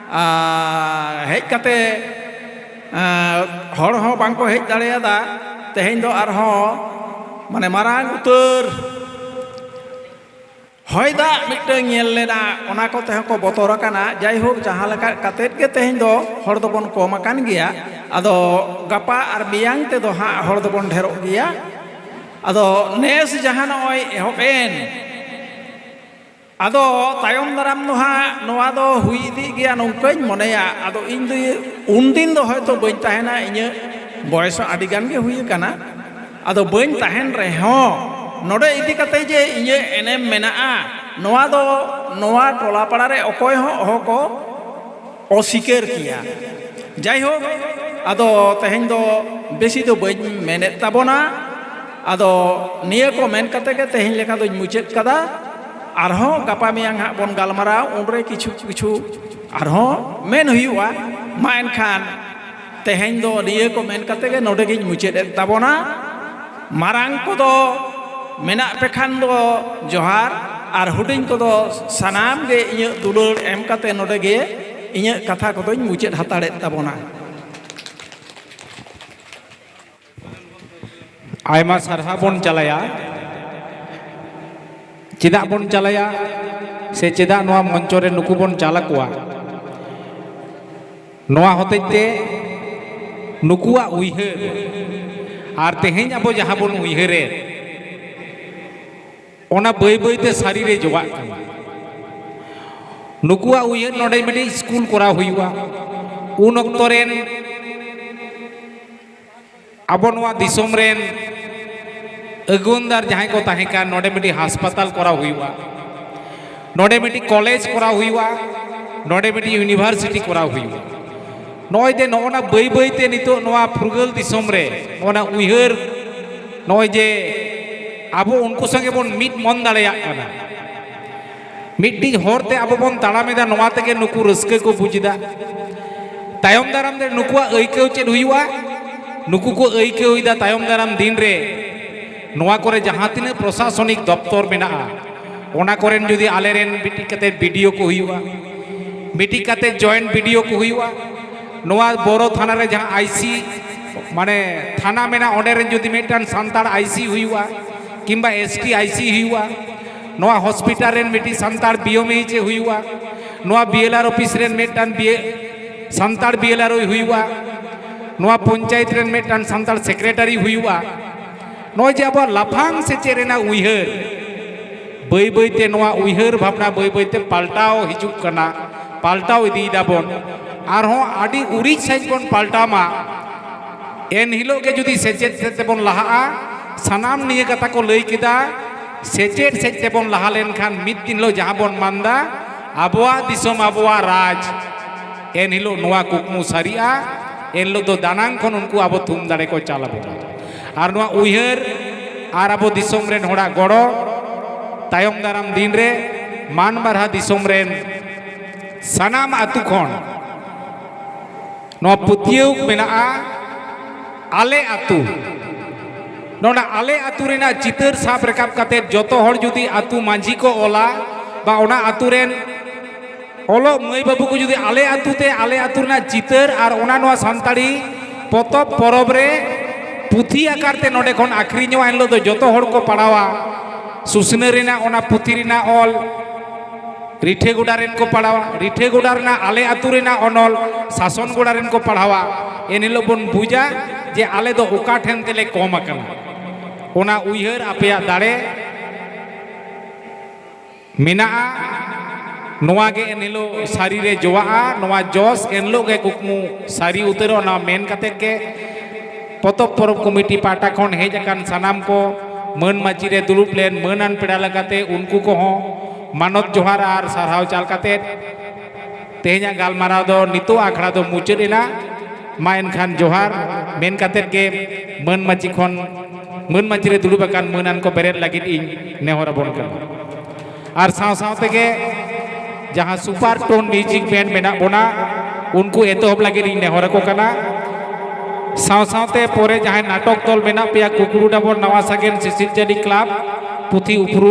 ᱟᱨ ᱦᱮᱡ ᱠᱟᱛᱮ, ᱟᱸ, ᱦᱚᱲ ᱦᱚᱸ ᱵᱟᱝ ᱠᱚ ᱦᱮᱡ ᱫᱟᱲᱮᱭᱟᱫᱟ᱾ ᱛᱮᱦᱮᱧ ᱫᱚ ᱟᱨᱦᱚᱸ ᱢᱟᱱᱮ ᱢᱟᱨᱟᱝ ᱩᱛᱟᱹᱨ ᱦᱚᱭ ᱫᱟᱜ ᱢᱤᱫᱴᱟᱝ ᱧᱮᱞ ᱞᱮᱱᱟ, ᱚᱱᱟ ᱠᱚᱛᱮ ᱦᱚᱸ ᱠᱚ ᱵᱚᱛᱚᱨ ᱟᱠᱟᱱᱟ᱾ ᱡᱟᱭᱦᱳᱠ, ᱡᱟᱦᱟᱸ ᱞᱮᱠᱟ ᱠᱟᱛᱮᱫ ᱜᱮ ᱛᱮᱦᱮᱧ ᱫᱚ ᱦᱚᱲ ᱫᱚᱵᱚᱱ ᱠᱚᱢ ᱟᱠᱟᱱ ᱜᱮᱭᱟ᱾ ᱟᱫᱚ ᱜᱟᱯᱟ ᱟᱨ ᱢᱮᱭᱟᱝ ᱛᱮᱫᱚ ᱦᱟᱸᱜ ᱦᱚᱲ ᱫᱚᱵᱚᱱ ᱰᱷᱮᱨᱚᱜ ᱜᱮᱭᱟ᱾ ᱟᱫᱚ ᱱᱮᱥ ᱡᱟᱦᱟᱸ ᱱᱚᱜᱼᱚᱭ ᱮᱦᱚᱵ ᱮᱱ, ᱟᱫᱚ ᱛᱟᱭᱚᱢ ᱫᱟᱨᱟᱢ ᱫᱚ ᱦᱟᱸᱜ ᱱᱚᱣᱟ ᱫᱚ ᱦᱩᱭ ᱤᱫᱤᱜ ᱜᱮᱭᱟ ᱱᱚᱝᱠᱟᱧ ᱢᱚᱱᱮᱭᱟ᱾ ᱟᱫᱚ ᱤᱧ ᱫᱚ ᱩᱱᱫᱤᱱ ᱫᱚ ᱦᱚᱭᱛᱳ ᱵᱟᱹᱧ ᱛᱟᱦᱮᱱᱟ, ᱤᱧᱟᱹᱜ ᱵᱚᱭᱮᱥ ᱦᱚᱸ ᱟᱹᱰᱤ ᱜᱟᱱ ᱜᱮ ᱦᱩᱭ ᱟᱠᱟᱱᱟ᱾ ᱟᱫᱚ ᱵᱟᱹᱧ ᱛᱟᱦᱮᱱ ᱨᱮᱦᱚᱸ, ᱱᱚᱰᱮ ᱤᱫᱤ ᱠᱟᱛᱮ ᱡᱮ ᱤᱧᱟᱹᱜ ᱮᱱᱮᱢ ᱢᱮᱱᱟᱜᱼᱟ, ᱱᱚᱣᱟ ᱫᱚ ᱱᱚᱣᱟ ᱴᱚᱞᱟ ᱯᱟᱲᱟ ᱨᱮ ᱚᱠᱚᱭ ᱦᱚᱸ ᱚᱦᱚ ᱠᱚ ᱚᱥᱤᱠᱟᱹᱨ ᱠᱮᱭᱟ᱾ ᱡᱟᱭᱦᱳᱠ, ᱟᱫᱚ ᱛᱮᱦᱮᱧ ᱫᱚ ᱵᱮᱥᱤ ᱫᱚ ᱵᱟᱹᱧ ᱢᱮᱱᱮᱫ ᱛᱟᱵᱚᱱᱟ᱾ ᱟᱫᱚ ᱱᱤᱭᱟᱹ ᱠᱚ ᱢᱮᱱ ᱠᱟᱛᱮ ᱜᱮ ᱛᱮᱦᱮᱧ ᱞᱮᱠᱟ ᱫᱚᱧ ᱢᱩᱪᱟᱹᱫ ᱠᱟᱫᱟ᱾ ᱟᱨᱦᱚᱸ ᱜᱟᱯᱟ ᱢᱮᱭᱟᱝ ᱦᱟᱸᱜ ᱵᱚᱱ ᱜᱟᱞᱢᱟᱨᱟᱣ, ᱩᱱᱨᱮ ᱠᱤᱪᱷᱩ ᱠᱤᱪᱷᱩ ᱟᱨᱦᱚᱸ ᱢᱮᱱ ᱦᱩᱭᱩᱜᱼᱟ᱾ ᱢᱟ ᱮᱱᱠᱷᱟᱱ ᱛᱮᱦᱮᱧ ᱫᱚ ᱱᱤᱭᱟᱹ ᱠᱚ ᱢᱮᱱ ᱠᱟᱛᱮ ᱜᱮ ᱱᱚᱰᱮ ᱜᱤᱧ ᱢᱩᱪᱟᱹᱫ ᱮᱫ ᱛᱟᱵᱚᱱᱟ᱾ ᱢᱟᱨᱟᱝ ᱠᱚᱫᱚ ᱢᱮᱱᱟᱜ ᱯᱮ ᱠᱷᱟᱱ ᱫᱚ ᱡᱚᱦᱟᱨ, ᱟᱨ ᱦᱩᱰᱤᱧ ᱠᱚᱫᱚ ᱥᱟᱱᱟᱢ ᱜᱮ ᱤᱧᱟᱹᱜ ᱫᱩᱞᱟᱹᱲ ᱮᱢ ᱠᱟᱛᱮ ᱱᱚᱰᱮ ᱜᱮ ᱤᱧᱟᱹᱜ ᱠᱟᱛᱷᱟ ᱠᱚᱫᱚᱧ ᱢᱩᱪᱟᱹᱫ ᱦᱟᱛᱟᱲᱮᱫ ᱛᱟᱵᱚᱱᱟ᱾ ᱟᱭᱢᱟ ᱥᱟᱨᱦᱟᱣ ᱵᱚᱱ ᱪᱟᱞᱟᱭᱟ᱾ ᱪᱮᱫᱟᱜ ᱵᱚᱱ ᱪᱟᱞᱟᱭᱟ ᱥᱮ ᱪᱮᱫᱟᱜ ᱱᱚᱣᱟ ᱢᱚᱧᱪᱚ ᱨᱮ ᱱᱩᱠᱩ ᱵᱚᱱ ᱪᱟᱞ ᱟᱠᱚᱣᱟ? ᱱᱚᱣᱟ ᱦᱚᱛᱮᱡ ᱛᱮ ᱱᱩᱠᱩᱣᱟᱜ ᱩᱭᱦᱟᱹᱨ ᱟᱨ ᱛᱮᱦᱮᱧ ᱟᱵᱚ ᱡᱟᱦᱟᱸ ᱵᱚᱱ ᱩᱭᱦᱟᱹᱨᱮᱫ, ᱚᱱᱟ ᱵᱟᱹᱭ ᱵᱟᱹᱭ ᱛᱮ ᱥᱟᱹᱨᱤ ᱨᱮ ᱡᱚᱜᱟᱜ ᱠᱟᱱᱟ᱾ ᱱᱩᱠᱩᱣᱟᱜ ᱩᱭᱦᱟᱹᱨ ᱱᱚᱰᱮ ᱢᱤᱫᱴᱤᱡ ᱥᱠᱩᱞ ᱠᱚᱨᱟᱣ ᱦᱩᱭᱩᱜᱼᱟ᱾ ᱩᱱ ᱚᱠᱛᱚ ᱨᱮᱱ ᱟᱵᱚ ᱱᱚᱣᱟ ᱫᱤᱥᱚᱢ ᱨᱮᱱ ᱟᱹᱜᱩᱣᱟᱹᱱᱫᱟᱨ ᱡᱟᱦᱟᱸᱭ ᱠᱚ ᱛᱟᱦᱮᱸ ᱠᱟᱱ, ᱱᱚᱰᱮ ᱢᱤᱫᱴᱤᱡ ᱦᱟᱥᱯᱟᱛᱟᱞ ᱠᱚᱨᱟᱣ ᱦᱩᱭᱩᱜᱼᱟ, ᱱᱚᱰᱮ ᱢᱤᱫᱴᱤᱡ ᱠᱚᱞᱮᱡᱽ ᱠᱚᱨᱟᱣ ᱦᱩᱭᱩᱜᱼᱟ, ᱱᱚᱰᱮ ᱢᱤᱫᱴᱤᱡ ᱤᱭᱩᱱᱤᱵᱷᱟᱨᱥᱤᱴᱤ ᱠᱚᱨᱟᱣ ᱦᱩᱭᱩᱜᱼᱟ᱾ ᱱᱚᱜᱼᱚᱭ ᱡᱮ ᱱᱚᱜᱼᱚ ᱱᱟ ᱵᱟᱹᱭ ᱵᱟᱹᱭ ᱛᱮ ᱱᱤᱛᱚᱜ ᱱᱚᱣᱟ ᱯᱷᱩᱨᱜᱟᱹᱞ ᱫᱤᱥᱚᱢ ᱨᱮ ᱱᱚᱜᱼᱚ ᱱᱟ ᱩᱭᱦᱟᱹᱨ, ᱱᱚᱜᱼᱚᱭ ᱡᱮ ᱟᱵᱚ ᱩᱱᱠᱩ ᱥᱚᱸᱜᱮ ᱵᱚᱱ ᱢᱤᱫ ᱢᱚᱱ ᱫᱟᱲᱮᱭᱟᱜ ᱠᱟᱱᱟ, ᱢᱤᱫᱴᱤᱡ ᱦᱚᱨ ᱛᱮ ᱟᱵᱚ ᱵᱚᱱ ᱛᱟᱲᱟᱢ ᱮᱫᱟ, ᱱᱚᱣᱟ ᱛᱮᱜᱮ ᱱᱩᱠᱩ ᱨᱟᱹᱥᱠᱟᱹ ᱠᱚ ᱵᱩᱡᱽ ᱮᱫᱟ᱾ ᱛᱟᱭᱚᱢ ᱫᱟᱨᱟᱢ ᱨᱮ ᱱᱩᱠᱩᱣᱟᱜ ᱟᱹᱭᱠᱟᱹᱣ ᱪᱮᱫ ᱦᱩᱭᱩᱜᱼᱟ? ᱱᱩᱠᱩ ᱠᱚ ᱟᱹᱭᱠᱟᱹᱣ ᱮᱫᱟ ᱛᱟᱭᱚᱢ ᱫᱟᱨᱟᱢ ᱫᱤᱱ ᱨᱮ ᱱᱚᱣᱟ ᱠᱚᱨᱮ ᱡᱟᱦᱟᱸ ᱛᱤᱱᱟᱹᱜ ᱯᱨᱚᱥᱟᱥᱚᱱᱤᱠ ᱫᱚᱯᱛᱚᱨ ᱢᱮᱱᱟᱜᱼᱟ, ᱚᱱᱟ ᱠᱚᱨᱮᱱ ᱡᱩᱫᱤ ᱟᱞᱮᱨᱮᱱ ᱢᱤᱫᱴᱤᱡ ᱠᱟᱛᱮ ᱵᱤ ᱰᱤ ᱳ ᱠᱚ ᱦᱩᱭᱩᱜᱼᱟ, ᱢᱤᱫᱴᱤᱡ ᱠᱟᱛᱮ ᱡᱚᱭᱮᱱᱴ ᱵᱤ ᱰᱤ ᱳ ᱠᱚ ᱦᱩᱭᱩᱜᱼᱟ, ᱱᱚᱣᱟ ᱵᱳᱨᱳ ᱛᱷᱟᱱᱟ ᱨᱮ ᱡᱟᱦᱟᱸ ᱟᱭ ᱥᱤ, ᱢᱟᱱᱮ ᱛᱷᱟᱱᱟ ᱢᱮᱱᱟᱜᱼᱟ, ᱚᱸᱰᱮ ᱨᱮᱱ ᱡᱩᱫᱤ ᱢᱤᱫᱴᱟᱝ ᱥᱟᱱᱛᱟᱲ ᱟᱭ ᱥᱤ ᱦᱩᱭᱩᱜᱼᱟ, ᱠᱤᱝᱵᱟ ᱮᱥ ᱴᱤ ᱟᱭ ᱥᱤ ᱦᱩᱭᱩᱜᱼᱟ, ᱱᱚᱣᱟ ᱦᱚᱥᱯᱤᱴᱟᱞ ᱨᱮᱱ ᱢᱤᱫᱴᱤᱡ ᱥᱟᱱᱛᱟᱲ ᱵᱤ ᱮᱢ ᱮᱭᱤᱪ ᱮ ᱦᱩᱭᱩᱜᱼᱟ, ᱱᱚᱣᱟ ᱵᱤ ᱮᱞ ᱟᱨ ᱚᱯᱷᱤᱥ ᱨᱮᱱ ᱢᱤᱫᱴᱟᱝ ᱵᱤ ᱮ, ᱥᱟᱱᱛᱟᱲ ᱵᱤ ᱮᱞ ᱟᱨ ᱳᱭ ᱦᱩᱭᱩᱜᱼᱟ, ᱱᱚᱣᱟ ᱯᱚᱧᱪᱟᱭᱮᱛ ᱨᱮᱱ ᱢᱤᱫᱴᱟᱝ ᱥᱟᱱᱛᱟᱲ ᱥᱮᱠᱨᱮᱴᱟᱨᱤ ᱦᱩᱭᱩᱜᱼᱟ᱾ ᱱᱚᱜᱼᱚᱭ ᱡᱮ ᱟᱵᱚᱣᱟᱜ ᱞᱟᱯᱷᱟᱝ ᱥᱮᱪᱮᱫ ᱨᱮᱱᱟᱜ ᱩᱭᱦᱟᱹᱨ, ᱵᱟᱹᱭ ᱵᱟᱹᱭᱛᱮ ᱱᱚᱣᱟ ᱩᱭᱦᱟᱹᱨ ᱵᱷᱟᱵᱽᱱᱟ ᱵᱟᱹᱭ ᱵᱟᱹᱭᱛᱮ ᱯᱟᱞᱴᱟᱣ ᱦᱤᱡᱩᱜ ᱠᱟᱱᱟ, ᱯᱟᱞᱴᱟᱣ ᱤᱫᱤᱭ ᱫᱟᱵᱚᱱ᱾ ᱟᱨᱦᱚᱸ ᱟᱹᱰᱤ ᱩᱨᱤᱡ ᱥᱟᱺᱦᱤᱡ ᱵᱚᱱ ᱯᱟᱞᱴᱟᱣ ᱢᱟ᱾ ᱮᱱ ᱦᱤᱞᱳᱜ ᱜᱮ ᱡᱩᱫᱤ ᱥᱮᱪᱮᱫ ᱥᱮᱫ ᱛᱮᱵᱚᱱ ᱞᱟᱦᱟᱜᱼᱟ, ᱥᱟᱱᱟᱢ ᱱᱤᱭᱟᱹ ᱠᱟᱛᱷᱟ ᱠᱚ ᱞᱟᱹᱭ ᱠᱮᱫᱟ, ᱥᱮᱪᱮᱫ ᱥᱮᱫ ᱛᱮᱵᱚᱱ ᱞᱟᱦᱟ ᱞᱮᱱᱠᱷᱟᱱ ᱢᱤᱫ ᱫᱤᱱ ᱦᱤᱞᱳᱜ ᱡᱟᱦᱟᱸ ᱵᱚᱱ ᱢᱟᱱᱫᱟ ᱟᱵᱚᱣᱟᱜ ᱫᱤᱥᱚᱢ ᱟᱵᱚᱣᱟᱜ ᱨᱟᱡᱽ, ᱮᱱ ᱦᱤᱞᱳᱜ ᱱᱚᱣᱟ ᱠᱩᱠᱢᱩ ᱥᱟᱹᱨᱤᱜᱼᱟ᱾ ᱮᱱ ᱦᱤᱞᱳᱜ ᱫᱚ ᱫᱟᱱᱟᱝ ᱠᱷᱚᱱ ᱩᱱᱠᱩ ᱟᱵᱚ ᱛᱷᱩᱢ ᱫᱟᱲᱮ ᱠᱚ ᱪᱟᱞ ᱟᱵᱚᱱᱟ᱾ ᱟᱨ ᱱᱚᱣᱟ ᱩᱭᱦᱟᱹᱨ ᱟᱨ ᱟᱵᱚ ᱫᱤᱥᱚᱢ ᱨᱮᱱ ᱦᱚᱲᱟᱜ ᱜᱚᱲᱚ, ᱛᱟᱭᱚᱢ ᱫᱟᱨᱟᱢ ᱫᱤᱱ ᱨᱮ ᱢᱟᱱ ᱵᱟᱨᱦᱟ ᱫᱤᱥᱚᱢ ᱨᱮᱱ ᱥᱟᱱᱟᱢ ᱟᱹᱛᱩ ᱠᱷᱚᱱ ᱱᱚᱣᱟ ᱯᱟᱹᱛᱭᱟᱹᱣ ᱢᱮᱱᱟᱜᱼᱟ, ᱟᱞᱮ ᱟᱹᱛᱩ, ᱱᱚᱰᱮ ᱟᱞᱮ ᱟᱹᱛᱩ ᱨᱮᱱᱟᱜ ᱪᱤᱛᱟᱹᱨ ᱥᱟᱵ ᱨᱟᱠᱟᱵ ᱠᱟᱛᱮ ᱡᱚᱛᱚ ᱦᱚᱲ ᱡᱩᱫᱤ ᱟᱹᱛᱩ ᱢᱟᱹᱡᱷᱤ ᱠᱚ ᱚᱞᱟ, ᱵᱟ ᱚᱱᱟ ᱟᱹᱛᱩ ᱨᱮᱱ ᱚᱞᱚᱜ ᱢᱟᱹᱭ ᱵᱟᱹᱵᱩ ᱠᱚ ᱡᱩᱫᱤ ᱟᱞᱮ ᱟᱹᱛᱩ ᱛᱮ, ᱟᱞᱮ ᱟᱹᱛᱩ ᱨᱮᱱᱟᱜ ᱪᱤᱛᱟᱹᱨ ᱟᱨ ᱚᱱᱟ ᱱᱚᱣᱟ ᱥᱟᱱᱛᱟᱲᱤ ᱯᱚᱛᱚᱵ ᱯᱚᱨᱚᱵᱽ ᱨᱮ ᱯᱩᱛᱷᱤ ᱟᱠᱟᱨ ᱛᱮ ᱱᱚᱰᱮ ᱠᱷᱚᱱ ᱟᱹᱠᱷᱨᱤᱧᱚᱜᱼᱟ, ᱮᱱᱦᱤᱞᱳᱜ ᱫᱚ ᱡᱚᱛᱚ ᱦᱚᱲ ᱠᱚ ᱯᱟᱲᱦᱟᱣᱟ᱾ ᱥᱩᱥᱱᱟᱹ ᱨᱮᱱᱟᱜ ᱚᱱᱟ ᱯᱩᱛᱷᱤ ᱨᱮᱱᱟᱜ ᱚᱞ ᱨᱤᱴᱷᱟᱹ ᱜᱚᱰᱟ ᱨᱮᱱ ᱠᱚ ᱯᱟᱲᱦᱟᱣᱟ, ᱨᱤᱴᱷᱟᱹ ᱜᱚᱰᱟ ᱨᱮᱱᱟᱜ ᱟᱞᱮ ᱟᱹᱛᱩ ᱨᱮᱱᱟᱜ ᱚᱱᱚᱞ ᱥᱟᱥᱚᱱ ᱜᱚᱰᱟ ᱨᱮᱱ ᱠᱚ ᱯᱟᱲᱦᱟᱣᱟ᱾ ᱮᱱ ᱦᱤᱞᱳᱜ ᱵᱚᱱ ᱵᱩᱡᱟ ᱡᱮ ᱟᱞᱮ ᱫᱚ ᱚᱠᱟ ᱴᱷᱮᱱ ᱛᱮᱞᱮ ᱠᱚᱢ ᱟᱠᱟᱱᱟ᱾ ᱚᱱᱟ ᱩᱭᱦᱟᱹᱨ ᱟᱯᱮᱭᱟᱜ ᱫᱟᱲᱮ ᱢᱮᱱᱟᱜᱼᱟ, ᱱᱚᱣᱟ ᱜᱮ ᱮᱱ ᱦᱤᱞᱳᱜ ᱥᱟᱹᱨᱤ ᱨᱮ ᱡᱚᱣᱟᱜᱼᱟ᱾ ᱱᱚᱣᱟ ᱡᱚᱥ ᱮᱱ ᱦᱤᱞᱳᱜ ᱜᱮ ᱠᱩᱠᱢᱩ ᱥᱟᱹᱨᱤ ᱩᱛᱟᱹᱨᱚᱜᱼᱟ᱾ ᱱᱚᱣᱟ ᱢᱮᱱ ᱠᱟᱛᱮᱫ ᱜᱮ ᱯᱚᱛᱚᱵ ᱯᱚᱨᱚᱵᱽ ᱠᱚᱢᱤᱴᱤ ᱯᱟᱦᱴᱟ ᱠᱷᱚᱱ ᱦᱮᱡ ᱟᱠᱟᱱ ᱥᱟᱱᱟᱢ ᱠᱚ, ᱢᱟᱹᱱ ᱢᱟᱹᱪᱤ ᱨᱮ ᱫᱩᱲᱩᱵ ᱞᱮᱱ ᱢᱟᱹᱱᱟᱱ ᱯᱮᱲᱟ ᱞᱮᱠᱟᱛᱮ ᱩᱱᱠᱩ ᱠᱚᱦᱚᱸ ᱢᱟᱱᱚᱛ ᱡᱚᱦᱟᱨ ᱟᱨ ᱥᱟᱨᱦᱟᱣ ᱪᱟᱞ ᱠᱟᱛᱮᱫ ᱛᱮᱦᱮᱧᱟᱜ ᱜᱟᱞᱢᱟᱨᱟᱣ ᱫᱚ ᱱᱤᱛᱚᱜ ᱟᱠᱷᱲᱟ ᱫᱚ ᱢᱩᱪᱟᱹᱫ ᱮᱱᱟ᱾ ᱢᱟ ᱮᱱᱠᱷᱟᱱ ᱡᱚᱦᱟᱨ ᱢᱮᱱ ᱠᱟᱛᱮᱫ ᱜᱮ ᱢᱟᱹᱱ ᱢᱟᱹᱪᱤ ᱠᱷᱚᱱ, ᱢᱟᱹᱱ ᱢᱟᱹᱪᱤ ᱨᱮ ᱫᱩᱲᱩᱵ ᱟᱠᱟᱱ ᱢᱟᱹᱱᱟᱱ ᱠᱚ ᱵᱮᱨᱮᱫ ᱞᱟᱹᱜᱤᱫ ᱤᱧ ᱱᱮᱦᱚᱨ ᱟᱵᱚᱱ ᱠᱟᱱᱟ᱾ ᱟᱨ ᱥᱟᱶ ᱥᱟᱶ ᱛᱮᱜᱮ ᱡᱟᱦᱟᱸ Super Tone Music Band ᱢᱮᱱᱟᱜ ᱵᱚᱱᱟ, ᱩᱱᱠᱩ ᱮᱛᱚᱦᱚᱵ ᱞᱟᱹᱜᱤᱫ ᱤᱧ ᱱᱮᱦᱚᱨ ᱟᱠᱚ ᱠᱟᱱᱟ᱾ ᱥᱟᱶ ᱥᱟᱶᱛᱮ ᱯᱚᱨᱮ ᱡᱟᱦᱟᱸᱭ ᱱᱟᱴᱚᱠ ᱫᱚᱞ ᱢᱮᱱᱟᱜ ᱯᱮᱭᱟ, ᱠᱩᱠᱲᱩ ᱰᱟᱵᱚᱨ, ᱱᱟᱣᱟ ᱥᱟᱜᱮᱱ, ᱥᱤᱥᱤᱨ ᱡᱟᱹᱱᱤ ᱠᱞᱟᱵᱽ, ᱯᱩᱛᱷᱤ ᱩᱯᱨᱩᱢ